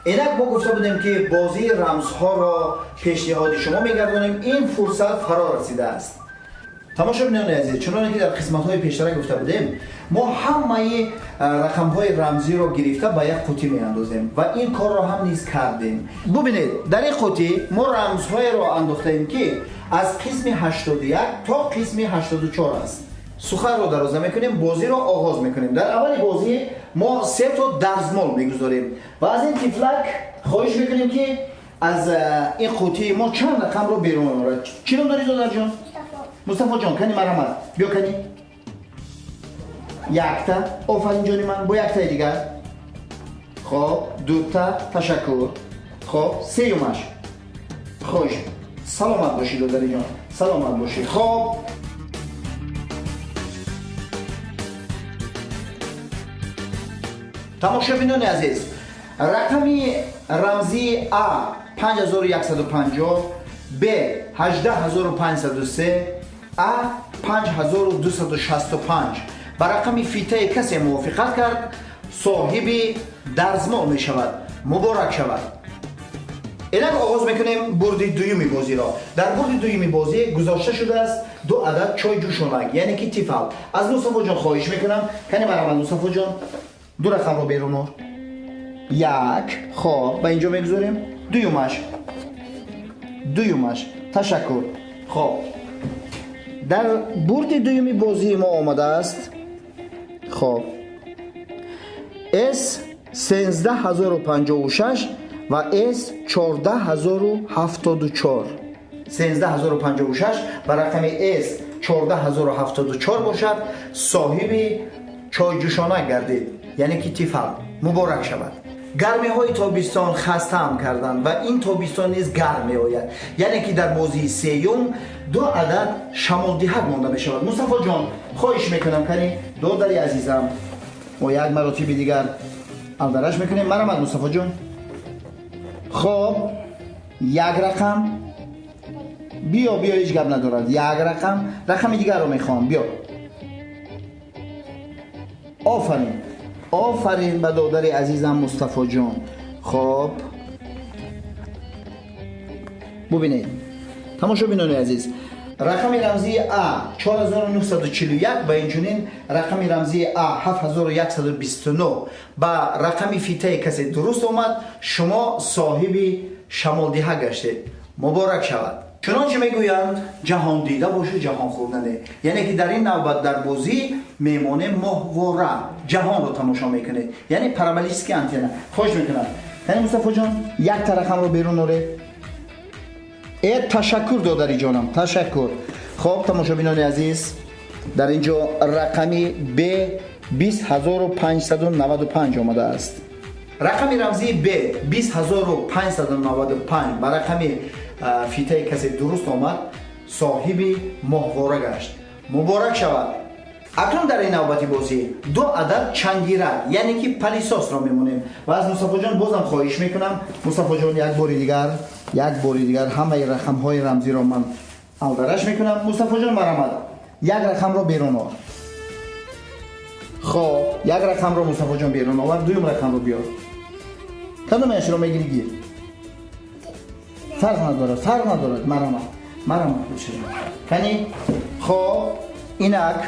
Инак мо гуфта будем, ки бозии рамзҳоро пешниҳоди шумо мегардонем. Ин фурсат фаро расидааст. Тамошобинони азиз, чуноне ки дар қисматҳои пештара гуфта будем, мо ҳамаи рақамҳои рамзиро гирифта ба як қутӣ меандозем ва ин корро ҳам низ кардем. Бубинед, дар ин қутӣ мо рамзҳоеро андохтаем, ки аз қисми 81 то қисми 84 аст. Суханро дароз намекунем, бозиро оғоз мекунем. Дар аввали бозӣ мо се то дарзмол мегузорем ва аз ин тифлак хоҳиш мекунем, ки аз ин қутии мо чанд рақамро берун орад. Чӣ ном дорӣ, додарҷон? Мустафоҷон, кани марҳамат, биё, кани якта. Офарин, ҷони ман. Бо яктаи дигар. Хоб, дута, ташаккур. Хоб, сеюмаш. Хоҳиш, саломат бошӣ, додариҷон, саломат бошӣ. Хоб, тамошобинони азиз, рақами рамзии а 5150, б 18503, а 5265 ба рақами фитаи касе мувофиқат кард, соҳиби дарзмол мешавад. Муборак шавад. Инак оғоз мекунем бурди дуюми бозиро. Дар бурди дуюми бозӣ гузошта шудааст ду адад чой ҷӯшонак, яъне ки тифал. Аз Мустафоҷон хоҳиш мекунам, кани марҳамат, Мустафоҷон, ду рақамро берун ор. Як, хоб, ба инҷо мегузорем. Дуюмаш, дуюмаш, ташаккур. Хоб, дар бурди дуюми бозии мо омадааст, хоб, с 13056 ва с 14074. 13056 ва рақами с 14074 бошад, соҳиби чойҷӯшонак гардид, яъне ки тифал. Муборак шавад. Гармиҳои тобистон хастаам карданд ва ин тобистон низ гарм меояд, яъне ки дар бозии сеюм ду адад шамолдиҳак монда мешавад. Мустафоҷон, хоҳиш мекунам, кани додари азизам, мо як маротиби дигар алдараш мекунем. Марамад, Мустафоҷон. Хоб, як рақам биё, биё, ҳеҷ гап надорад. Як рақам, рақами дигарро мехоҳам, биё. Офарин, офарин ба додари азизам Мустафоҷон. Хоб, бубинед, тамошобинони азиз, рақами рамзии а 4941 ва инчунин рақами рамзии а 7129 ба рақами фитаи касе дуруст омад, шумо соҳиби шамолдиҳа гаштед. Муборак шавад. Чунончи мегӯянд, ҷаҳон дида бошу, ҷаҳон хӯрда не. Яъне ки дар ин навбат дар бозӣ мемонем моҳвора, ҷаҳонро тамошо мекунед, яъне параболический антенна. Хоҳиш мекунам, яъне Мустафоҷон, якта рақамро берун оред. Ташаккур, додариҷонам, ташаккур. Хоб, тамошобинони азиз, дар ин ҷо рақами б 20595 омадааст. Рақами рамзии б 20595 ба рақами фитаи касе дуруст омад, соҳиби моҳвора гашт. Муборак шавад. Акнун дар ин навбати бозӣ ду адад чангирак, яъне ки пылесос ро мемонем ва аз Мустафоҷон бозам хоҳиш мекунам. Мустафоҷон, як бори дигар, як бори дигар ҳамаи рақамҳои рамзиро ман алдараш мекунам. Мустафоҷон, марҳамат, як рақамро берун ор. Хоб, як рақамро Мустафоҷон берун овард. Дуюм рақамро биёр. Кадомаяшро мегири, гир, фарқ надорад, фарқ надорад. Марҳамат, марҳамат, кани. Хоб, инак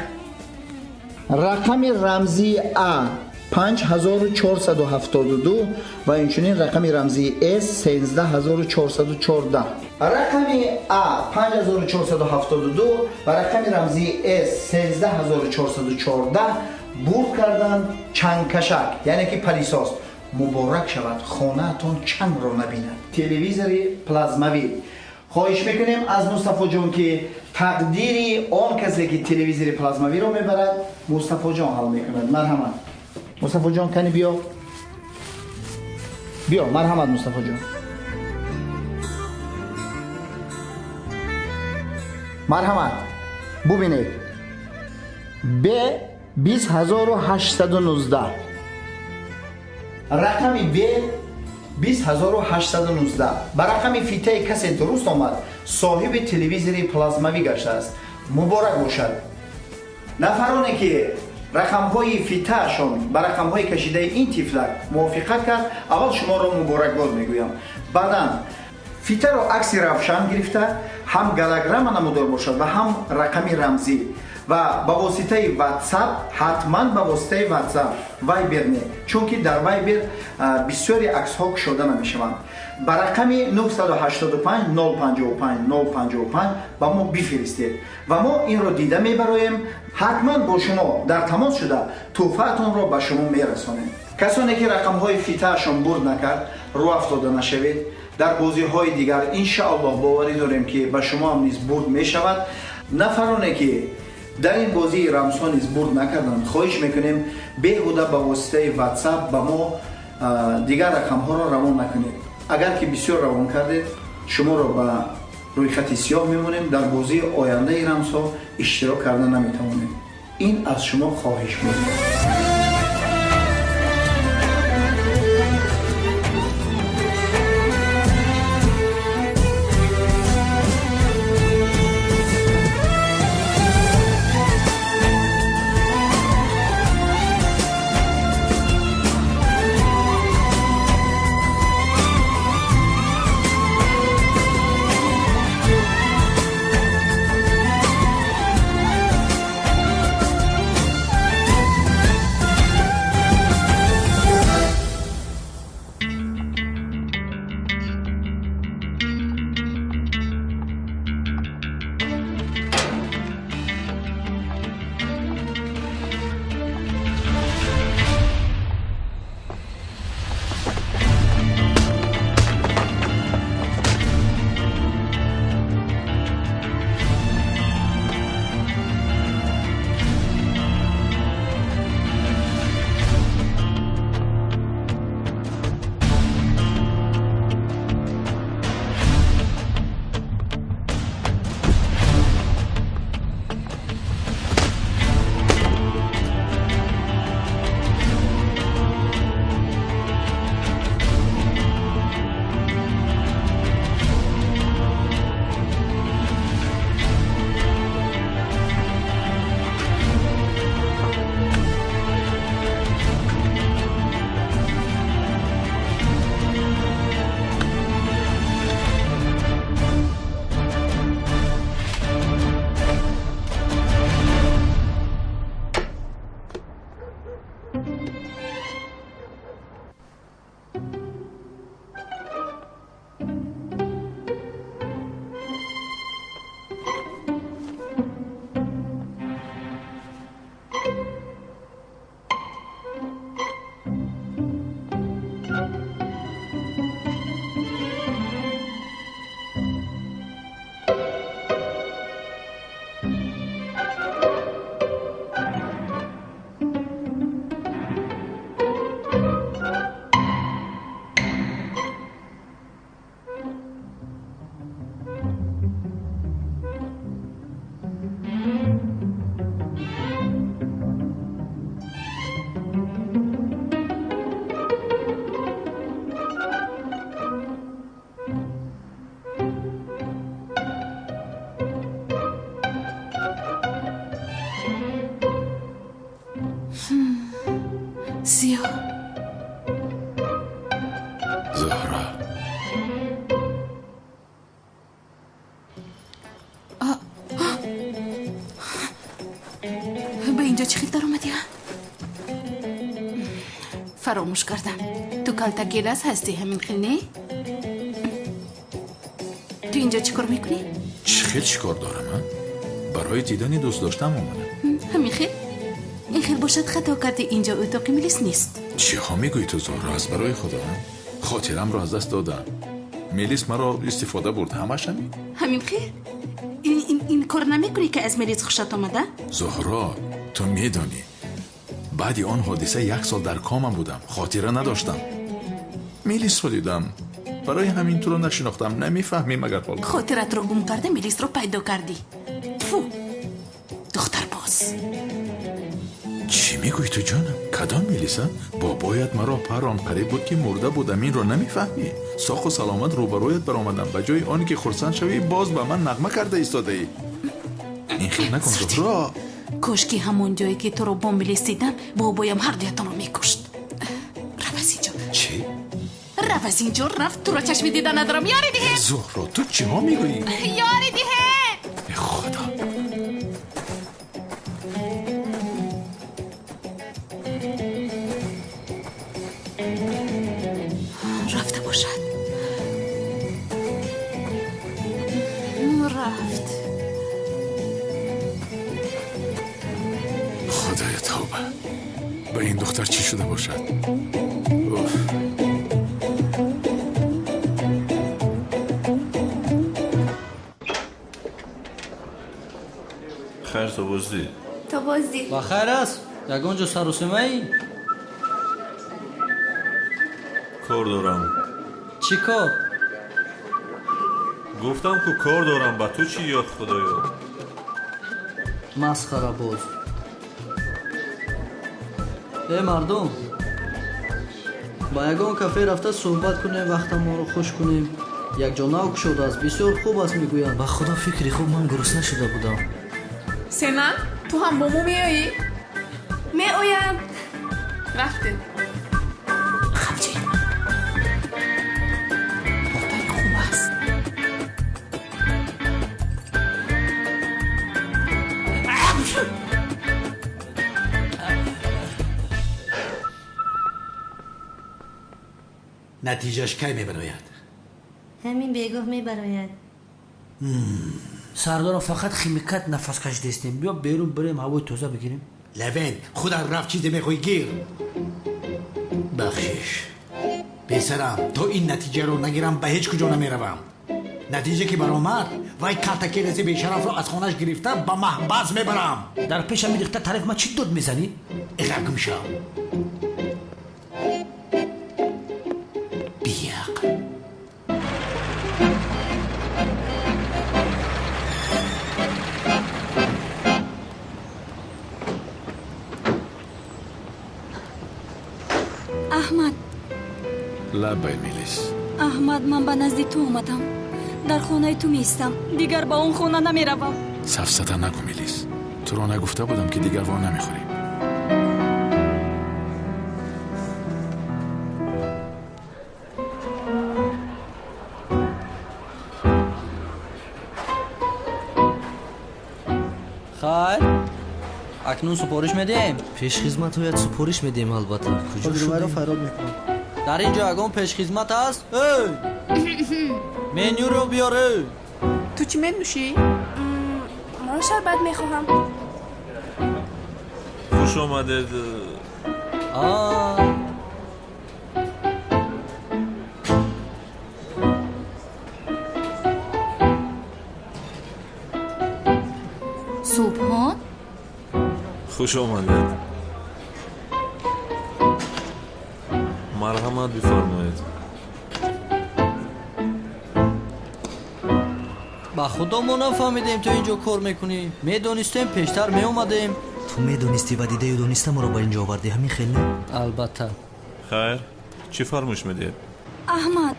рақами рамзии а 5472 ва инчунин рақами рамзии с 13414. Рақами а 5472 ва рақами рамзии с 13414 бурд карданд чангкашак, яъне ки пылесос. Муборак шавад, хонаатон чангро набинад. Телевизори плазмавӣ. Хоҳиш мекунем аз Мустафоҷон, ки тақдири он касе, ки телевизори плазмавиро мебарад, Мустафоҷон ҳал мекунад. Марҳамат, Мустафоҷон, кани биё, биё, марҳамат, Мустафоҷон, марҳамат. Бубинед, б 20819. Рақами Б 20819. Ба рақами фитаи касе дуруст омад, соҳиби телевизори плазмавӣ гаштааст. Муборак бошад. Нафароне ки рақамҳои фитаашон ба рақамҳои кашидаи ин тифлак мувофиқат кард, аввал шуморо муборакбод мегӯям. Баъдан фитаро акси равшан гирифта, ҳам голограмма намудор бошад ва ҳам рақами рамзӣ ва ба воситаи WhatsApp, ҳатман ба воситаи WhatsApp, Viber не, чунки дар Viber бисёри аксҳо кушода намешаванд. Ба рақами 985 055 055 ба мо бифиристед ва мо инро дида мебароем. Ҳатман бо шумо дар тамос шуда тӯҳфаатонро ба шумо мерасонем. Касоне ки рақамҳои фитаашон бурд накард, рӯ афтода нашавед. Дар бозиҳои дигар иншааллоҳ боварӣ дорем ки ба шумо ҳам низ бурд мешавад. Нафароне ки дар ин бозии рамзҳо низ бурд накарданд, хоҳиш мекунем беҳуда ба воситаи WhatsApp ба мо дигар рақамҳоро равон накунед. Агар ки бисёр равон кардед, шуморо ба рӯйхати сиёҳ мемонем, дар бозии ояндаи рамзҳо иштирок карда наметавонем. Ин аз шумо хоҳиш буд. Зиё. Зуҳро. Ба инҷо чӣ хел даромадӣ? Фаромӯш кардам. Ту калтакелас ҳастӣ, ҳамин хел не? Ту инҷо чӣ кор мекунӣ? Чӣ хел чӣ кор дорам? Барои дидани дӯст доштам омадам. Ҳамин хел? Ин хел бошад хато кардӣ, инҷо утоқи милис нест. Чиҳо мегӯӣ ту, Зуҳро? Аз барои худо хотирамро аз даст додам. Милис маро истифода бурд, ҳамаш ҳамин. Ҳамин хел? Ин кор намекунӣ ки аз милис хушат омада? Зуҳро, ту медонӣ, баъди он ҳодиса як сол дар кома будам, хотира надоштам. Милисро дидам, барои ҳамин туро нашинохтам. Намефаҳмӣ магар ҳол? Хотиратро гум карда милисро пайдо кардӣ. Тфу, духтарбоз. Чӣ мегӯӣ ту, ҷонам? Кадом Мелиса? Бобоят маро парон, қариб буд ки мурда будам, инро намефаҳмӣ? Соқу саломат рӯбарӯят баромадам. Ба ҷои он ки хурсанд шавӣ, боз ба ман нағма карда истодаӣ. Ин хел накун, Зуҳро. Кошки ҳамон ҷое ки туро бо Мелис дидам, бобоям ҳардуятонро мекушт. Рав аз инҷо. Чӣ? Рав аз инҷо, рафт, туро чашми дида надорам. Ёри диҳед! Зуҳро, ту чиҳо мегӯӣ? Ёри диҳед! Худо! Рафта бошад. Рафт. Худоя, тавба! Ба ин духтар чӣ шуда бошад? Уф! Хайр, то боздид. То боздид. Ба хайр аст? Ягон ҷо сарусемаӣ? Кор дорам. Чӣ кор? Гуфтам ку кор дорам, ба ту чӣ, ё худоё? Масхарабоз. Э мардум, ба ягон кафе рафта суҳбат кунем, вақтамонро хуш кунем. Як ҷо нав кушодааст, бисёр хуб аст мегӯянд. Ба худо фикри хуб, ман гурусна шуда будам. Сена, ту ҳам бо мо меоӣ? Меоям. Рафтем. Ботаи хуб аст. Натиҷааш кай мебарояд? Ҳамин бегоҳ мебарояд. Сардорам, фақат химикат нафас кашидастем. Биё берун бирем, ҳавои тоза бигирем. Левент, худат рафт, чизе мехоҳӣ гир. Бахшиш писарам, то ин натиҷаро нагирам ба ҳеҷ куҷо намеравам. Натиҷа ки баромад, вай калтакеласи бешарафро аз хонааш гирифта ба маҳбас мебарам. Дар пешам дихта тараф ман чӣ дод мезанӣ? Иқраб гум шав. Биақл. Аҳмад. Лаббай, Мелис. Аҳмад, ман ба назди ту омадам. Дар хонаи ту меистам. Дигар ба он хона намеравам. Сафсата накун, Мелис. Туро нагуфта будам ки дигар во намехӯрем. Хайр, акнун супориш медиҳем. Пешхизматҳоят супориш медиҳем, албатта. Куҷо шудем? Фарёд мекунам. Дар ин ҷо ягон пешхизмат аст? Эй! Менюро биёр, эй! Ту чӣ менӯшӣ? Ман шарбат мехоҳам. Хуш омадед. Субҳон? Хуш омадед. Марҳамат бифармоед. Ба худо мо нафаҳмидем ту инҷо кор мекунӣ. Медонистем, пештар меомадем. Ту медонистӣ ва дидаю дониста моро ба инҷо овардӣ, ҳамин хел не? Албатта. Хайр, чӣ фармоиш медиҳед? Аҳмад.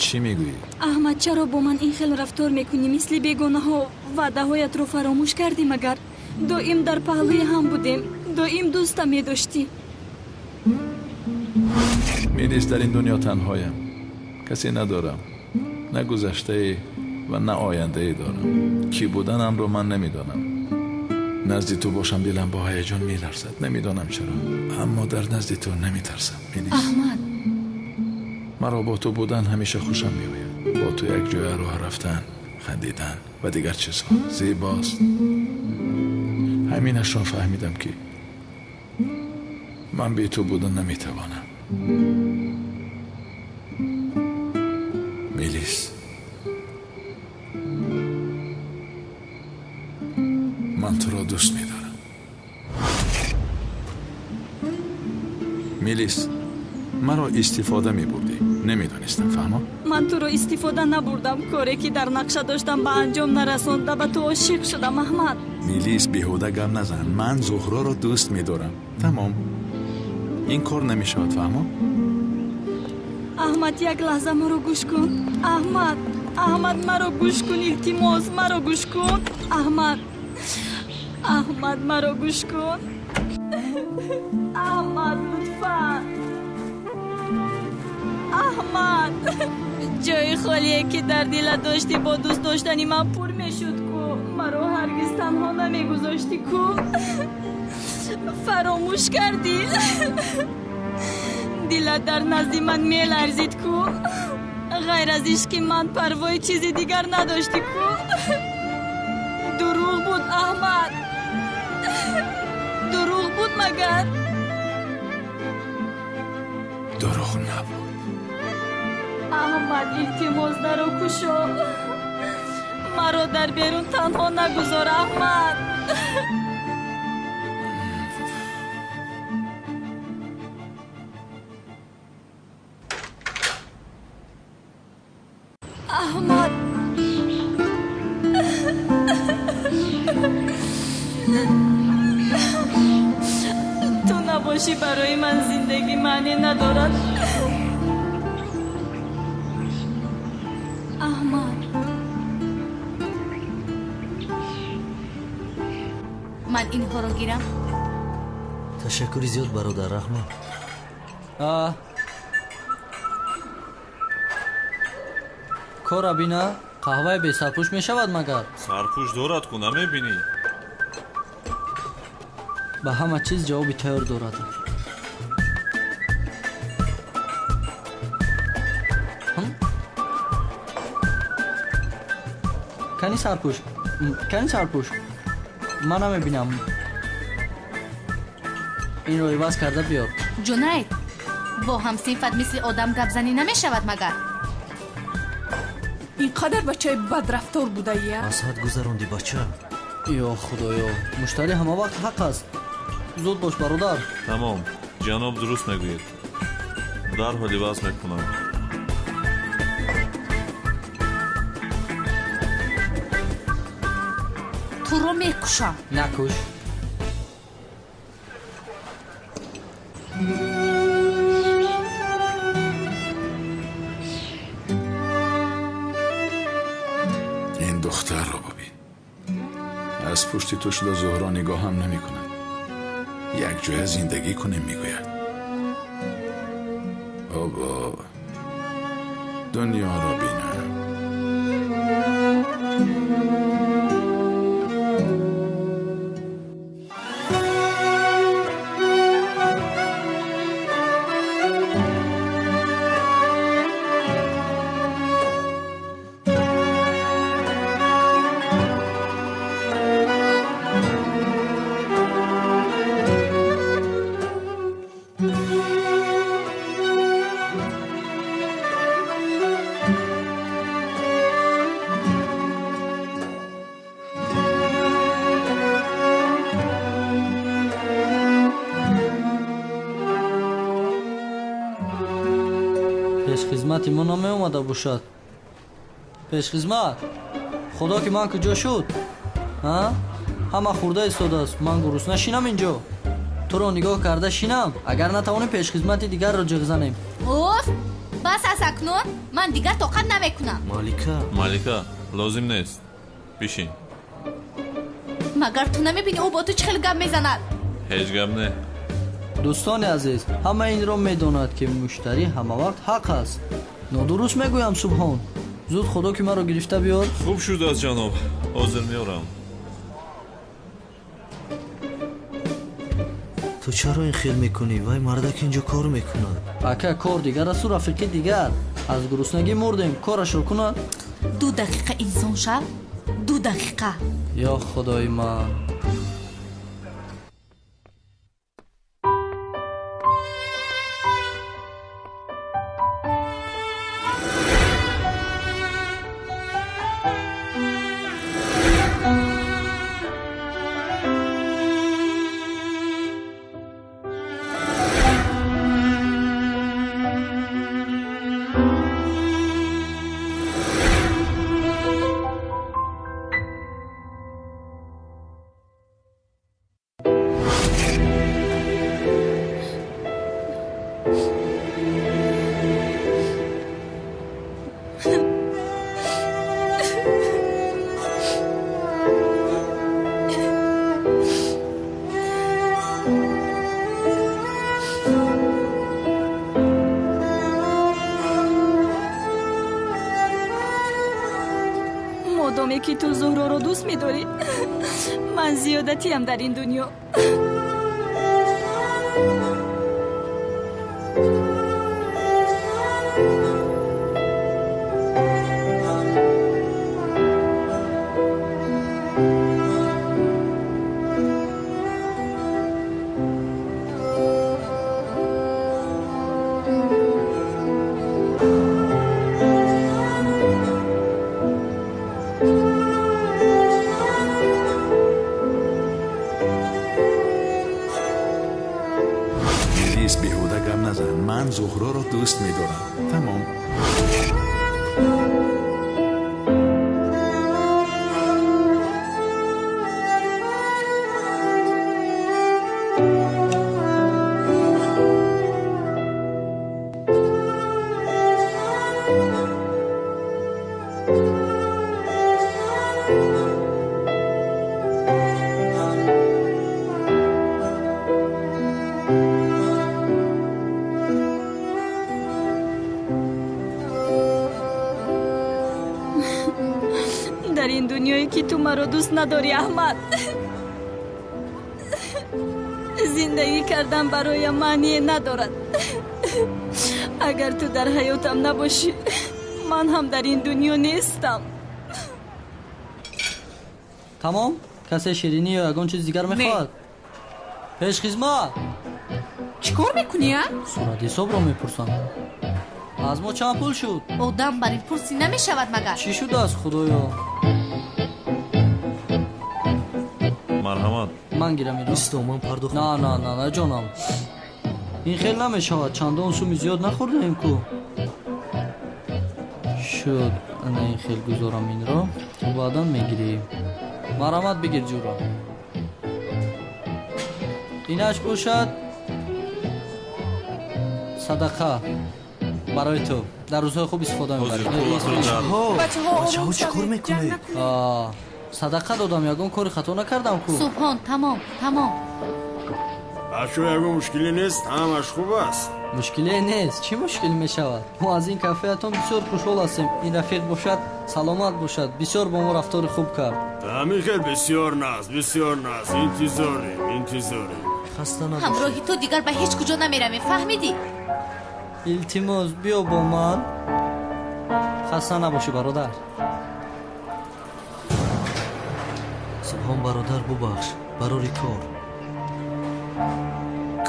Чӣ мегӯӣ? Аҳмад, чаро бо ман ин хел рафтор мекунӣ? Мисли бегонаҳо ваъдаҳоятро фаромӯш кардӣ магар? Доим дар паҳлӯи ҳам будем, доим дӯстам медоштӣ. Мелис, дар ин дунё танҳоям. Касе надорам. На гузаштае ва на ояндае дорам. Кӣ буданамро ман намедонам. Назди ту бошам дилам бо ҳаяҷон меларзад. Намедонам чаро, аммо дар назди ту намитарсам. Мелис. Аҳмад. Маро бо ту будан ҳамеша хушам меояд. Бо ту як ҷоя роҳ рафтан, хандидан ва дигар чизҳо зебост. Ҳаминашро фаҳмидам ки ман бе ту будан наметавонам. Мелис, ман туро дӯст медорам. Мелис, маро истифода мебурдӣ. Намедонистам, фаҳмо? Ман туро истифода набурдам. Коре ки дар нақша доштам ба анҷом нарасонда ба ту ошиқ шудам, Аҳмад. Мелис, беҳуда гап назан. Ман Зуҳроро дӯст медорам. Тамом. Ин кор намешавад, фаҳмо? Аҳмад, як лаҳза маро гӯш кун. Аҳмад, Аҳмад, маро гӯш кун, илтимос, маро гӯш кун. Аҳмад, Аҳмад, маро гӯш кун. Аҳмад, лутфан. Аҳмад, ҷои холие ки дар дилат доштӣ бо дӯст доштани ман пур мешуд ку. Маро ҳаргиз танҳо намегузоштӣ ку. Фаромӯш кардӣ. Дилат дар назди ман меларзид ку. Ғайр аз ишқи ман парвои чизи дигар надоштӣ ку. Дурӯғ буд, Аҳмад. Дурӯғ буд магар? Дурӯғ набуд. Аҳмад, илтимос, даро кушо. Маро дар берун танҳо нагузор, Аҳмад. Аҳмад, ту набошӣ барои ман зиндагӣ маъне надорад. Аҳмад, ман инҳоро гирам. Ташаккури зиёд, бародар, раҳмат. Кора бина, қаҳваи бесарпӯш мешавад магар? Сарпӯш дорад ку, намебинӣ? Ба ҳама чиз ҷавоби тайёр дорад. Кани сарпӯш, кани сарпӯш, ман намебинам. Инро иваз карда биёр. Ҷунайд, бо ҳамсинфат мисли одам гапзанӣ намешавад магар? Ин қадар бачаи бадрафтор будаия? Аз ҳад гузаронди, бача. Ё худоё, муштарӣ ҳама вақт ҳақ аст. Зуд бош, бародар. Тамом, ҷаноб дуруст мегӯед. Дарҳол иваз мекунам. Туро мекушам. Накуш. Ин духтарро бибин. Аз пушти ту шуда Зуҳро нигоҳам намекунад. Як ҷоя зиндагӣ кунем, мегӯяд. Обо, дунёро бинам. Пешхизмати мо намеомада бошад. Пешхизмат, худо ки ман куҷо шуд? Ҳама хӯрда истодааст. Ман гурусна шинам инҷо. Туро нигоҳ карда шинам. Агар натавонем пешхизмати дигарро ҷиғ занем. Уф, бас аз акнун ман дигар тоқат намекунам. Малика, Малика, лозим нест. Бишин. Магар ту намебинӣ ӯ бо ту чӣ хел гап мезанад? Ҳеҷ гап не. Дӯстони азиз, ҳама инро медонад, ки муштарӣ ҳама вақт ҳақ аст. Нодуруст мегӯям, Субҳон. Зуд худо ки маро гирифта биёр. Хуб шудааст, ҷаноб. Ҳозир меорам. Ту чаро ин хел мекунӣ? Вай мардак инҷо кор мекунад. Ака, кор дигар асту рафиқи дигар. Аз гуруснагӣ мурдем, корашро кунад. 2 дақиқа инсон шав, 2 дақиқа. Ё худои ман. Модоме ки ту Зуҳроро дӯст медорӣ, ман зиёдатиам дар ин дунё. Зуҳроро дӯст медорам. Тамом. Дар ин дунёе ки ту маро дӯст надорӣ, Аҳмад, зиндагӣ кардан бароям маъние надорад. Агар ту дар ҳаётам набошӣ, ман ҳам дар ин дунё нестам. Тамом? Касе ширинӣ ё ягон чиз дигар мехоҳад? Пешхизмат! Чӣ кор мекунӣ, а? Суратҳисобро мепурсам. Аз мо чанд пул шуд? Одам бар ин пурсӣ намешавад магар? Чӣ шудааст, худоё? Марҳамат. Ман гирам инро. 20 томан пардохт. На, на, на, на, ҷонам. Ин хел намешавад. Чандон суми зиёд нахӯрдаем ку. Шуд. Ана ин хел гузорам инро. Ту баъдан мегирӣ. Марҳамат, бигир ҷура. Инаш бошад садақа барои ту. Дар рӯзҳои хуб истифода мебарӣ. Бачаҳо, чӣ кор мекунед? Садақа додам, ягон кори хато накардам ку. Субҳон, тамом, тамом. Бачаҳо, ягон мушкиле нест, ҳамаш хуб аст. Мушкиле нест. Чӣ мушкил мешавад? Мо аз ин кафеатон бисёр хушҳол ҳастем. Ин рафиқ бошад, саломат бошад, бисёр бо мо рафтори хуб кард. Ҳамин хел бисёр наст, бисёр наст. Интизорем, интизорем. Хаста набошед. Ҳамроҳи ту дигар ба ҳеҷ куҷо намеравем, фаҳмидӣ? Илтимос, биё бо ман. Хаста набошӣ, бародар. Субҳон бародар, бубахш, барори кор.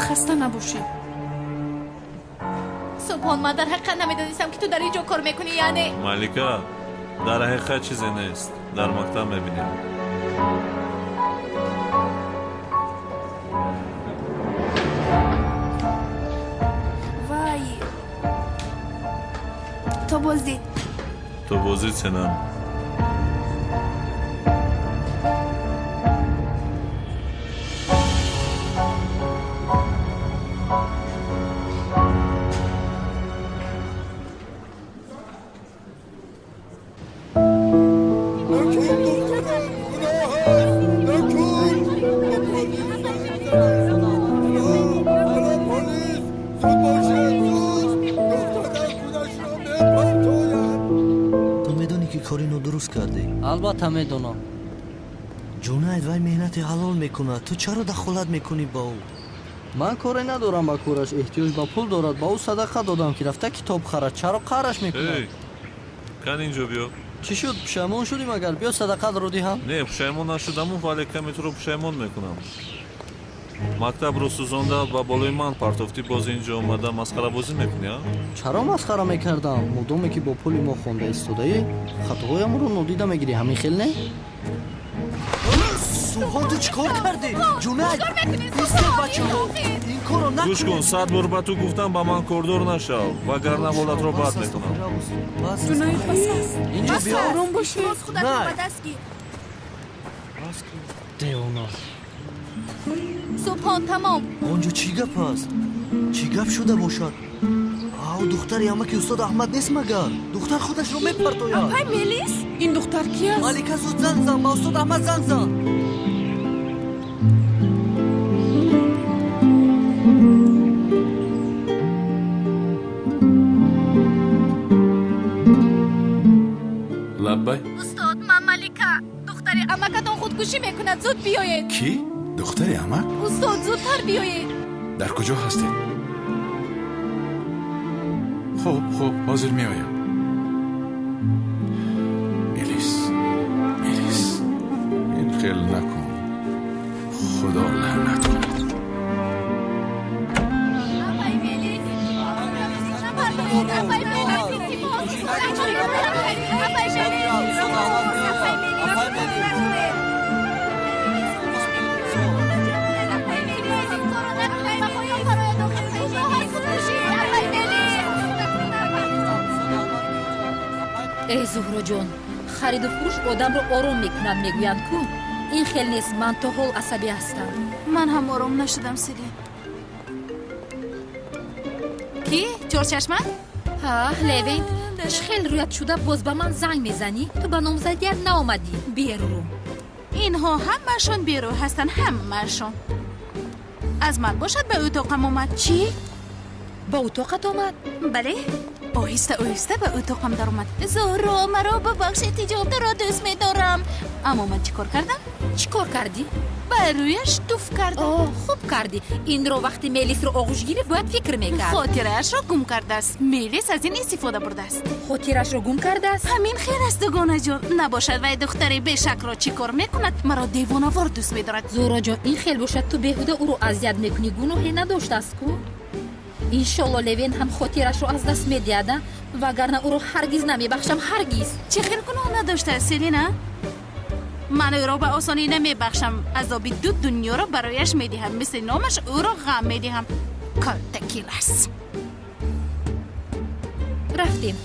Хаста набошӣ. Субҳон, ман дар ҳақиқат намедонистам ки ту дар ин ҷо кор мекунӣ, яъне Малика, дар ҳақиқат чизе нест. Дар мактаб мебинем. Вай, то боздид. То боздид, сенам. Албатта медонам. Ҷунаид, вай меҳнати ҳалол мекунад. Ту чаро дахолат мекунӣ ба ӯ? Ман коре надорам ба кораш. Эҳтиёҷ ба пул дорад. Ба ӯ садақа додам ки рафта китоб харад. Чаро қараш мекунад? Кан инҷо биё. Чӣ шуд? Пушаймон шудӣ магар? Биё садақатро диҳам. Не, пушаймон нашудаму, вале каме туро пушаймон мекунам. Мактабро сӯзонда ба болои ман партофтӣ, боз инҷо омада масхарабозӣ мекунӣ, а? Чаро масхара мекардам? Модоме ки бо пули мо хонда истодаӣ, хатоҳоямро нодида мегирӣ, ҳамин хел не? Субҳон, ту чӣ кор кардӣ? Ҷунаид, истед бачаҳо, ин корро накунед. Гӯш кун, 100 бор ба ту гуфтам, ба ман кордор нашав, вагарна ҳолатро бад мекунам. Ҷунаид, бас аст. Инҷо биё. Ором бошед. Боз худатро ба даст гир. Девона. Субҳон, тамом. Он ҷо чӣ гап аст? Чӣ гап шуда бошад? Ав, духтари амаки устод Аҳмад нест магар? Духтар худашро мепартояд. Апай Мелис? Ин духтар ки аст? Малика, зуд занг зан, ба устод Аҳмад занг зан. Лаббай. Устод, ман Амакатон худкушӣ мекунад, зуд биёед. Кӣ? Духтари амак? Устод, зудтар биёед. Дар куҷо ҳастед? Хуб, хуб, ҳозир меоям. Мелис, Мелис, ин хел накун. Худо лаънат кунад. Эй Зуҳроҷон, хариду фурӯш одамро ором мекунад, мегӯянд ку. Ин хел нест, ман то ҳол асабӣ ҳастам. Ман ҳам ором нашудам, Селин. Кӣ? Чорчашма? Ҳа, Левент. Чӣ хел рӯят шуда боз ба ман занг мезанӣ? Ту ба номзадият наомадӣ. Берӯ. Инҳо ҳамаашон берӯ ҳастанд, ҳамаашон. Аз ман бошад ба утоқам омад. Чӣ? Ба утоқат омад? Бале. Оҳиста оҳиста ба утоқам даромад. Зуҳро, маро бубахшед, тиҷоратро дӯст медорам. Аммо ман чӣ кор кардам? Чӣ кор кардӣ? Ба рӯяш туф кардам. О, хуб кардӣ. Инро вақти Мелисро оғӯш гирифт, бояд фикр мекард. Хотираашро гум кардааст. Мелис аз ин истифода бурдааст. Хотираашро гум кардааст? Ҳамин хел аст, дугонаҷон. Набошад вай духтари бешакро чӣ кор мекунад? Маро девонавор дӯст медорад. Зуҳроҷон, ин хел бошад, ту беҳуда ӯро азият мекунӣ. Гуноҳе надоштааст ку? Иншолло Левен ҳам хотирашро аз даст медиҳад, вагарна ӯро ҳаргиз намебахшам, ҳаргиз. Чӣ хел гуноҳ надоштааст, Селина? Ман ӯро ба осонӣ намебахшам. Азоби ду дунёро барояш медиҳам. Мисли номаш ӯро ғам медиҳам. Калтакилас. Рафтем.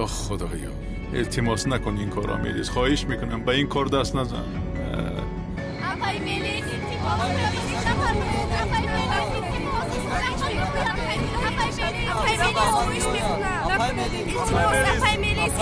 Ё худоё, илтимос накун ин корро, Мелис. Хоҳиш мекунам, ба ин кор даст назан. Апай Мелис, илтимос, апай Мелис, илтимос, апай Мелис,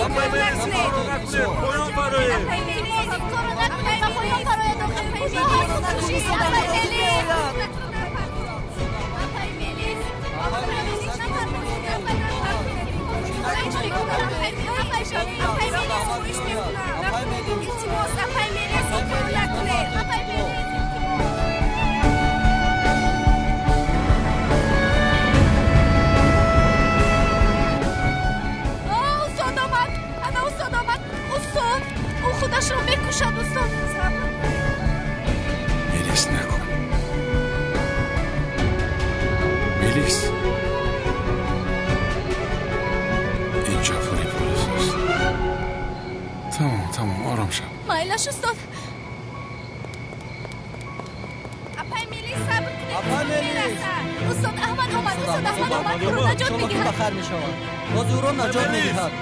худашро мекушад, устод. Мелис, накун. Мелис, инҷо пури полис аст. Тамом, тамом, ором шав. Майлаш, устод. Апай Мелис, сабр кунед, мерасад. Устод Аҳмад омад, устод Аҳмад омад, ӯро наҷот медиҳад. Ба хайр мешавад. Боз ӯро наҷот медиҳад.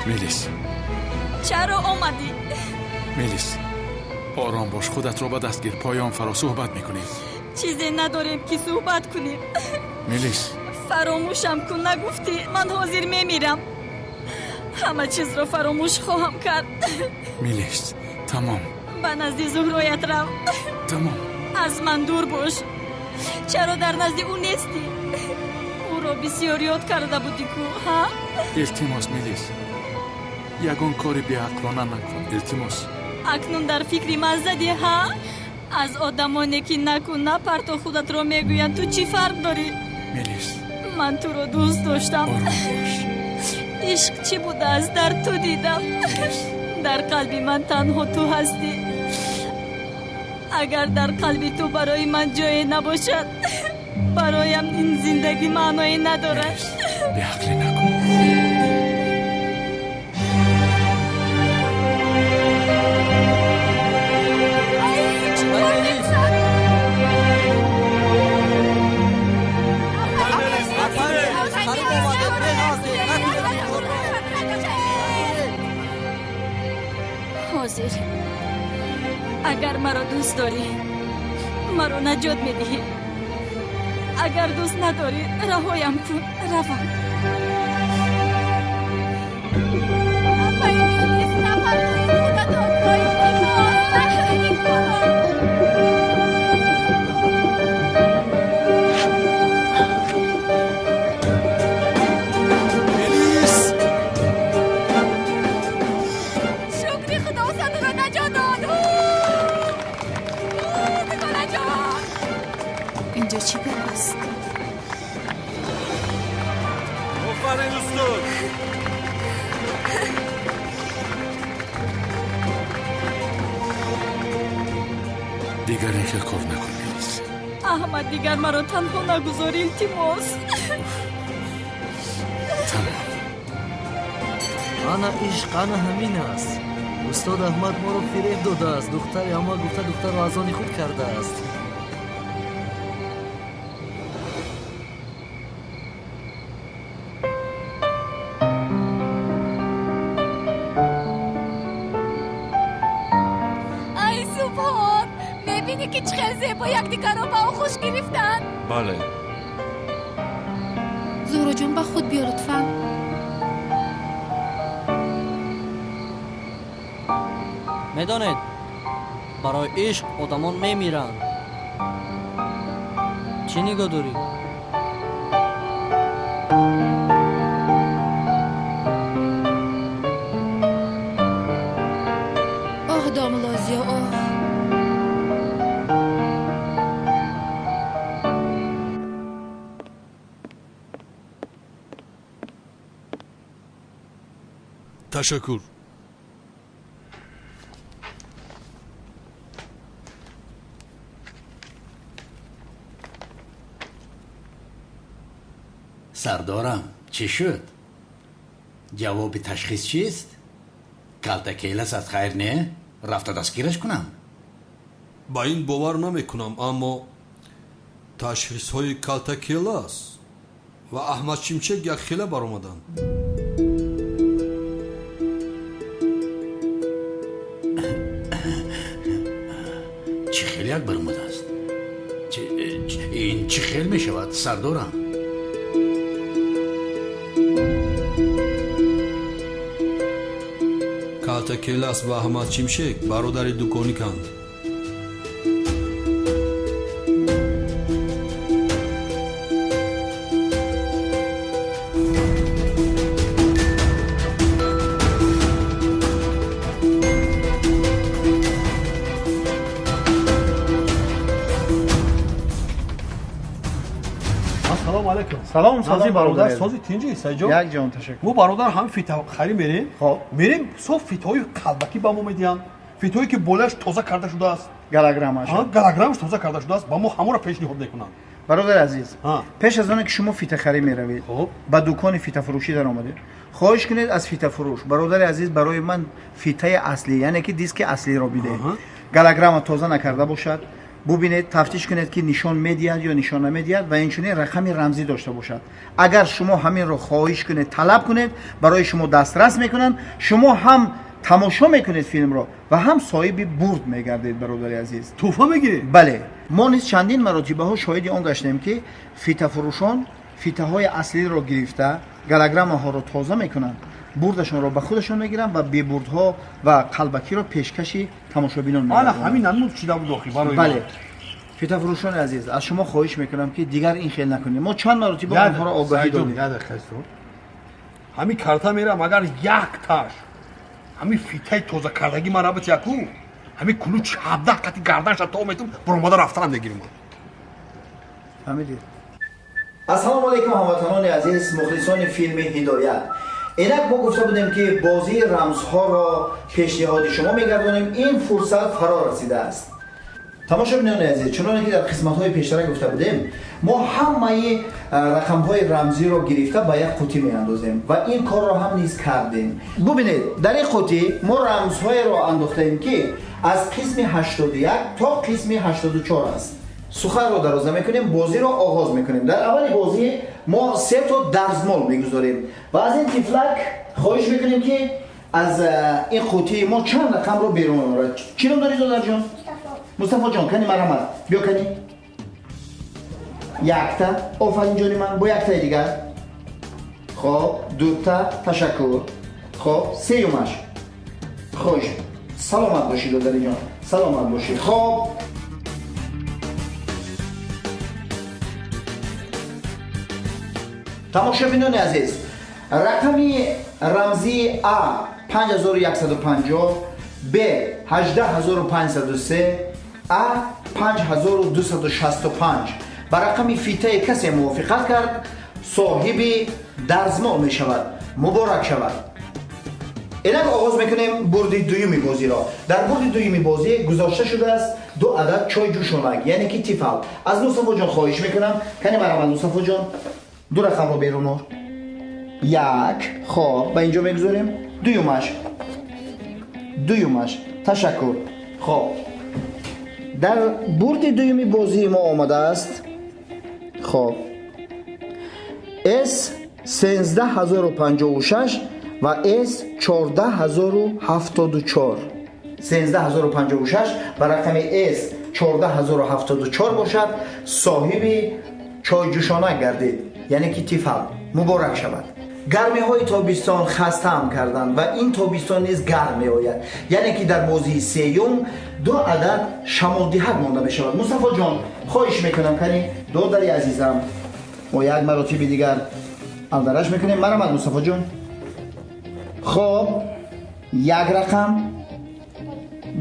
Мелис, чаро омадӣ? Мелис, ором бош, худатро ба даст гир. Поён фаро суҳбат мекунем. Чизе надорем ки суҳбат кунем. Мелис, фаромӯшам кун. Нагуфтӣ ман ҳозир мемирам, ҳама чизро фаромӯш хоҳам кард. Мелис, тамом. Ба назди Зуҳроят рав. Тамом. Аз ман дур бош. Чаро дар назди ӯ нестӣ? Ӯро бисёр ёд карда будӣ ку, ҳа? Илтимос, Мелис, ягон кори беақлона накун, илтимос. Акнун дар фикри ман задӣ, ҳа? Аз одамоне ки накун напарто худатро мегӯянд, ту чӣ фарқ дорӣ? Мелис, ман туро дӯст доштам. Ишқ чӣ будааст дар ту дидам. Дар қалби ман танҳо ту ҳастӣ. Агар дар қалби ту барои ман ҷое набошад, бароям ин зиндагӣ маъное надорад. Беақлӣ накун. Агар маро дӯст дорӣ, маро наҷот медиҳӣ. Агар дӯст надорӣ, раҳоям кун, равам. Апаи Мелис, напартоед худатонро, илтимос, накунед ин корро. Мелис! Шукри Худо, садуро наҷот дод. Дугонаҷон! Инҷо чӣ гап аст? Офарин, устод! Дигар ин хел кор накун, Мелис. Аҳмад, дигар маро танҳо нагузор, илтимос. Тамом. Ана ишқ, ана ҳамин аст. Устод Аҳмад моро фиреб додааст. Духтари ҳама гуфта духтарро аз они худ кардааст. Ай Субҳон, мебинӣ ки чӣ хел зебо якдигарро ба оғӯш гирифтанд? Бале. Зуҳроҷон, ба худ биё лутфан. Медонед, барои ишқ одамон мемиранд. Чӣ нигоҳ дорӣ? Оҳ, домулозиё, оҳ. Ташаккур. Сардорам, чӣ шуд? Ҷавоби ташхис чист? Калтакелас аз хайр не? Рафта дастгираш кунам? Ба ин бовар намекунам, аммо ташхисҳои Калтакелас ва Аҳмад Шимшек якхела баромаданд. Чӣ хел як баромадааст? Ин чӣ хел мешавад, сардорам? Калтакелас ва Аҳмад Шимшек бародари дукониканд. Ассалому алайкум. Салом, салом, бародар, сози тинҷи Сайҷон. Як ҷон, ташаккур. Мо бародар ҳам фита хари мерем. Хоб. Мерем, соф фитҳои қалбакӣ ба мо медиҳанд. Фитҳое ки болааш тоза карда шудааст. Галограммаш. Ҳа, галограммаш тоза карда шудааст, ба мо ҳамонро пешниҳод мекунанд. Бародар азиз, пеш аз оне ки шумо фитахарӣ меравед, ба дукони фитафурӯшӣ даромадед, хоҳиш кунед аз фитафурӯш: бародари азиз, барои ман фитаи аслӣ, яъне ки диски аслиро бидеҳ. Галограмма тоза накарда бошад, бубинед, тафтиш кунед ки нишон медиҳад ё нишон намедиҳад ва инчунин рақами рамзӣ дошта бошад. Агар шумо ҳаминро хоҳиш кунед, талаб кунед, барои шумо дастрас мекунанд. Шумо ҳам тамошо мекунед филмро ва ҳам соҳиби бурд мегардед, бародари азиз. Тӯҳфа мегиред? Бале. Мо низ чандин маротибаҳо шоҳиди он гаштем ки фитафурӯшон фитаҳои аслиро гирифта, галограммаҳоро тоза мекунанд, бурдашонро ба худашон мегиранд ва бебурдҳо ва қалбакиро пешкаши тамошобинон мекунанд. Ана ҳамин намуд шуда буд охи барои. Бале. Фитафурӯшони азиз, аз шумо хоҳиш мекунам ки дигар ин хел накунед. Мо чанд маротиба онҳоро огаҳӣ додем. Ҳамин карта мерам, агар якташ ҳамин фитаи тоза кардагӣ ман рабит яку, ҳамин кулуч 17 қати гарданша то метум баромада рафтанам мегирим. Фаҳмидед? Ассалому алайкум, ҳамватанони азиз, мухлисони филми Ҳидоят. Инак мо гуфта будем ки бозии рамзҳоро пешниҳоди шумо мегардонем. Ин фурсат фаро расидааст. Тамошобинони азиз, чуноне ки дар қисматҳои пештара гуфта будем, мо ҳамаи рақамҳои рамзиро гирифта ба як қутӣ меандозем ва ин корро ҳам низ кардем. Бубинед, дар ин қутӣ мо рамзҳоеро андохтаем ки аз қисми 81 то қисми 84 аст. Суханро дароза мекунем, бозиро оғоз мекунем. Дар аввали бозӣ мо се то дарзмол мегузорем ва аз ин тифлак хоҳиш мекунем ки аз ин қутии мо чанд рақамро берун орад. Чӣ ном дорӣ, додарҷон? Мустафо ҷон, кани марҳамат, биё, кани якта. Офарин, ҷони ман. Бо яктаи дигар. Хоб, дута, ташаккур. Хоб, сеюмаш. Хуш, саломат бошӣ, додариҷон, саломат бошӣ. Хоб, тамошобинони азиз, рақами рамзии а 5150, б 18503, а 5265 ба рақами фитаи касе мувофиқат кард, соҳиби дарзмол мешавад. Муборак шавад. Инак оғоз мекунем бурди дуюми бозиро. Дар бурди дуюми бозӣ гузошта шудааст ду адад чой ҷӯшонак, яъне ки Тифал. Аз Мустафоҷон хоҳиш мекунам, кани марҳамат, Мустафоҷон, ду рақамро берун ор. Як, хоб, ба инҷо мегузорем. Дуюмаш, дуюмаш, ташаккур. Хоб, дар бурди дуюми бозии мо омадааст, хоб, с 13056 ва с 14074. 13056 ва рақами с 14074 бошад, соҳиби чойҷӯшонак гардид, яъне ки Тифал. Муборак шавад. Гармиҳои тобистон хастаам карданд ва ин тобистон низ гарм меояд, яъне ки дар бозии сеюм ду адад шамолдиҳак монда мешавад. Мустафоҷон, хоҳиш мекунам, кани додари азизам, мо як маротиби дигар алдараш мекунем. Марҳамат, Мустафоҷон. Хоб, як рақам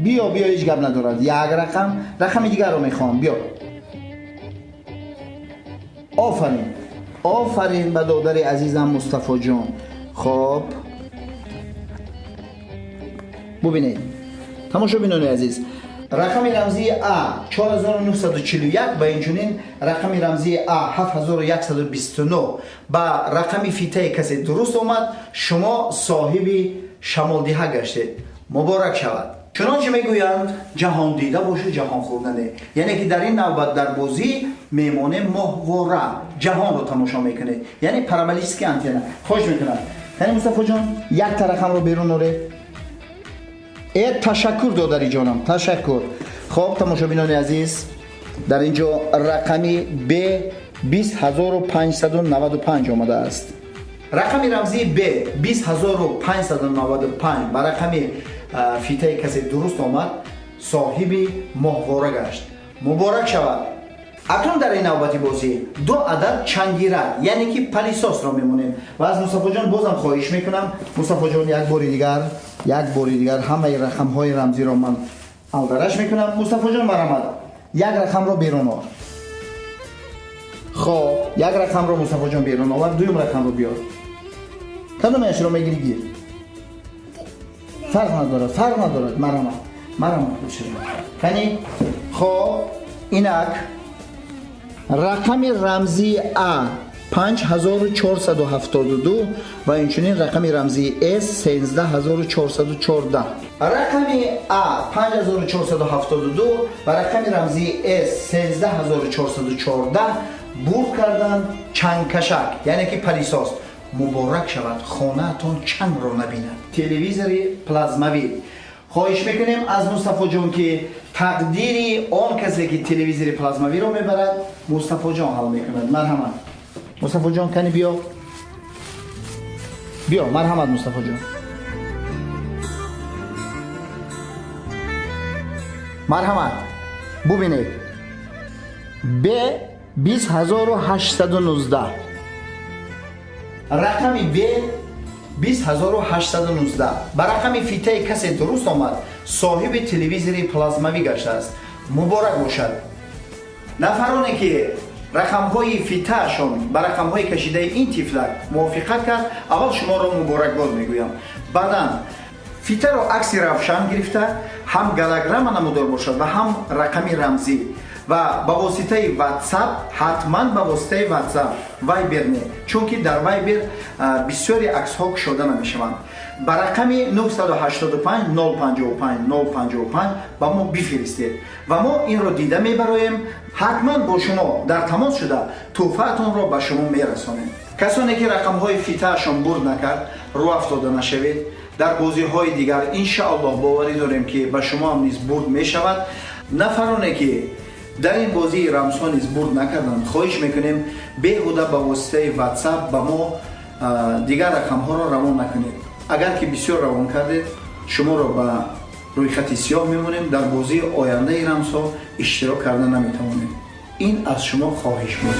биё, биё, ҳеҷ гап надорад. Як рақам, рақами дигарро мехоҳам, биё. Офарин, офарин ба додари азизам Мустафоҷон. Хоб, бубинед, тамошобинони азиз, рақами рамзии а 4941 ва инчунин рақами рамзии а 7129 ба рақами фитаи касе дуруст омад, шумо соҳиби шамолдиҳа гаштед. Муборак шавад. Чунонче мегӯянд, ҷаҳон дида бошу, ҷаҳон хӯрдане. Яъне ки дар ин навбат дар бозӣ мемонем моҳвора, ҷаҳонро тамошо мекунед, яъне параболический антенна. Хоҳиш мекунам, яъне Мустафоҷон, якта рақамро берун оред. Э, ташаккур, додариҷонам, ташаккур. Хоб, тамошобинони азиз, дар ин ҷо рақами б 20595 омадааст. Рақами рамзии б 20595 ба рақами фитаи касе дуруст омад, соҳиби моҳвора гашт. Муборак шавад. Акнун дар ин навбати бозӣ ду адад чангирак, яъне ки пылесос ро мемонем ва аз Мустафоҷон бозам хоҳиш мекунам. Мустафоҷон, як бори дигар, як бори дигар ҳамаи рақамҳои рамзиро ман алдараш мекунам. Мустафоҷон, марҳамат, як рақамро берун ор. Хоб, як рақамро Мустафоҷон берун овард. Дуюм рақамро биёр. Кадомеашро мегири, гир, фарқ надорад, фарқ надорад. Марҳамат, марҳамат, кани. Хоб, инак рақами рамзии а 5472 ва инчунин рақами рамзии с 13414. Рақами а 5472 ва рақами рамзии с 13414 бурд карданд чангкашак, яъне ки пылесос. Муборак шавад, хонаатон чангро набинад. Телевизори плазмавӣ. Хоҳиш мекунем аз Мустафоҷон, ки тақдири он касе ки телевизори плазмавиро мебарад, Мустафоҷон ҳал мекунад. Марҳамат, Мустафоҷон, кани биё, биё. Марҳамат, Мустафоҷон, марҳамат. Бубинед, б 20819, рақами б 20819 ба рақами фитаи касе дуруст омад, соҳиби телевизори плазмавӣ гаштааст. Муборак бошад. Нафароне ки рақамҳои фитаашон ба рақамҳои кашидаи ин тифлак мувофиқат кард, аввал шуморо муборакбод мегӯям. Баъдан фитаро акси равшан гирифта, ҳам голограмма намудор бошад ва ҳам рақами рамзӣ, ва ба воситаи WhatsApp, ҳатман ба воситаи WhatsApp, Viber не, чунки дар Viber бисёри аксҳо кушода намешаванд, ба рақами 985 055 055 ба мо бифиристед ва мо инро дида мебароем. Ҳатман бо шумо дар тамос шуда, тӯҳфаатонро ба шумо мерасонем. Касоне ки рақамҳои фитаашон бурд накард, рӯ афтода нашавед. Дар бозиҳои дигар, иншааллоҳ, боварӣ дорем, ки ба шумо ҳам низ бурд мешавад. Нафароне ки дар ин бозии рамзҳо низ бурд накарданд, хоҳиш мекунем беҳуда ба воситаи WhatsApp ба мо дигар рақамҳоро равон накунед. Агар ки бисёр равон кардед, шуморо ба рӯйхати сиёҳ мемонем, дар бозии ояндаи рамзҳо иштирок карда наметавонед. Ин аз шумо хоҳиш буд.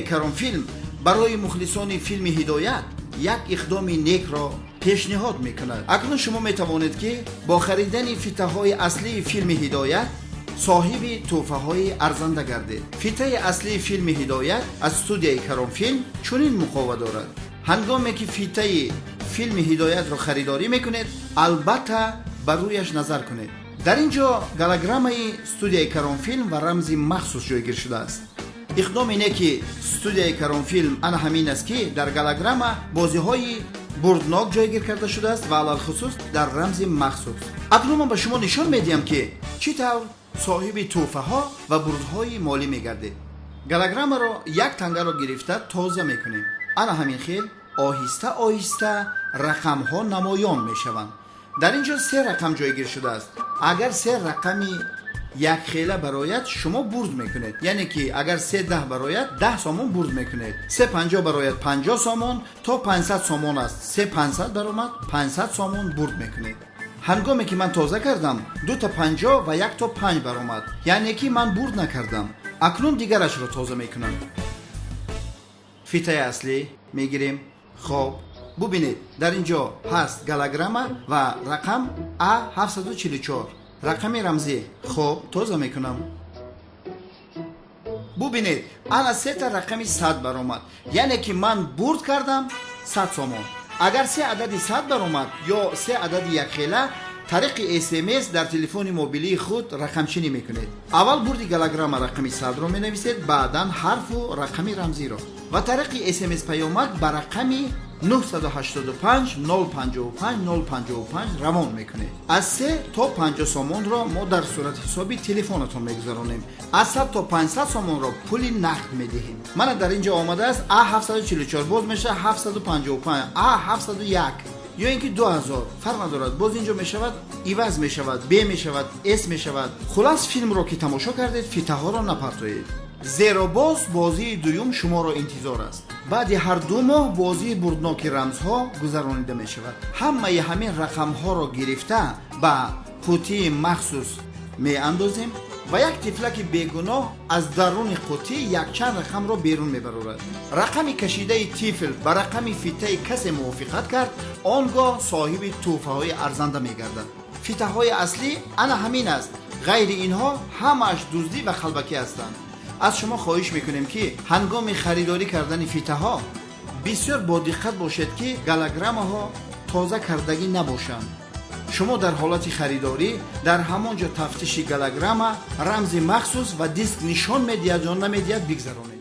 Каронфилм барои мухлисони филми Ҳидоят як иқдоми некро пешниҳод мекунад. Акнун шумо метавонед ки бо харидани фитаҳои аслии филми Ҳидоят соҳиби тӯҳфаҳои арзанда гардед. Фитаи аслии филми Ҳидоят аз студияи Каронфилм чунин муқова дорад. Ҳангоме ки фитаи филми Ҳидоятро харидорӣ мекунед, албатта ба рӯяш назар кунед. Дар ин ҷо голограммаи студияи Каронфилм ва рамзи махсус ҷойгир шудааст. Иқдоми неки студияи Каронфилм ана ҳамин аст ки дар голограмма бозиҳои бурднок ҷойгир карда шудааст ва алалхусус дар рамзи махсус. Акнун ман ба шумо нишон медиҳам ки чӣ тавр соҳиби тӯҳфаҳо ва бурдҳои молӣ мегардед. Голограммаро як тангаро гирифта тоза мекунем. Ана ҳамин хел оҳиста оҳиста рақамҳо намоён мешаванд. Дар ин ҷо се рақам ҷойгир шудааст. Агар се рақами якхела барояд, шумо бурд мекунед. Яъне ки агар 3.10 барояд, 10 сомон бурд мекунед. 3.50 барояд, 50 сомон, то 500 сомон аст. 3.500 баромад, 500 сомон бурд мекунед. Ҳангоме ки ман тоза кардам, 2.50 ва 1.5 баромад. Яъне ки ман бурд накардам. Акнун дигарашро тоза мекунам. Фитаи аслӣ мегирем. Хоб, бубинед, дар ин ҷо ҳаст голограмма ва рақам А744. Рақами рамзӣ. Хоб, тоза мекунам. Бубинед, ана сета рақами 100 баромад. Яъне ки ман бурд кардам 100 сомон. Агар се адади 100 баромад ё се адади якхела, тариқи СМС дар телефони мобилии худ рақамчинӣ мекунед. Аввал бурди голограмма рақами 100-ро менависед, баъдан ҳарфу рақами рамзиро. Ва тариқи СМС паёмак ба рақами 985 055 055 равон мекунед. Аз 3 то 50 сомонро мо дар сурати ҳисоби телефонатон мегузаронем. Аз 100 то 500 сомонро пули нақд медиҳем. Мана дар ин ҷо омадааст А744, боз мешавад 755, А701 ё ин ки 2000, фарқ надорад. Боз ин ҷо мешавад, иваз мешавад, Б мешавад, С мешавад. Хулас, филмро ки тамошо кардед, фитаҳоро напартоед. Зеро боз бозии дуюм шуморо интизор аст. Баъди ҳар 2 моҳ бозии бурдноки рамзҳо гузаронида мешавад. Ҳамаи ҳамин рақамҳоро гирифта ба қутии махсус меандозем ва як тифлаки бегуноҳ аз даруни қутӣ якчанд рақамро берун мебарорад. Рақами кашидаи тифл ба рақами фитаи касе мувофиқат кард, он гоҳ соҳиби тӯҳфаҳои арзанда мегардад. Фитаҳои аслӣ ана ҳамин аст. Ғайри инҳо ҳамааш дуздӣ ва қалбакӣ ҳастанд. Аз шумо хоҳиш мекунем ки ҳангоми харидорӣ кардани фитаҳо бисёр бодиққат бошед ки голограммаҳо тоза кардагӣ набошанд. Шумо дар ҳолати харидорӣ дар ҳамон ҷо тафтиши голограмма, рамзи махсус ва диск нишон медиҳад ё намедиҳад бигзаронед.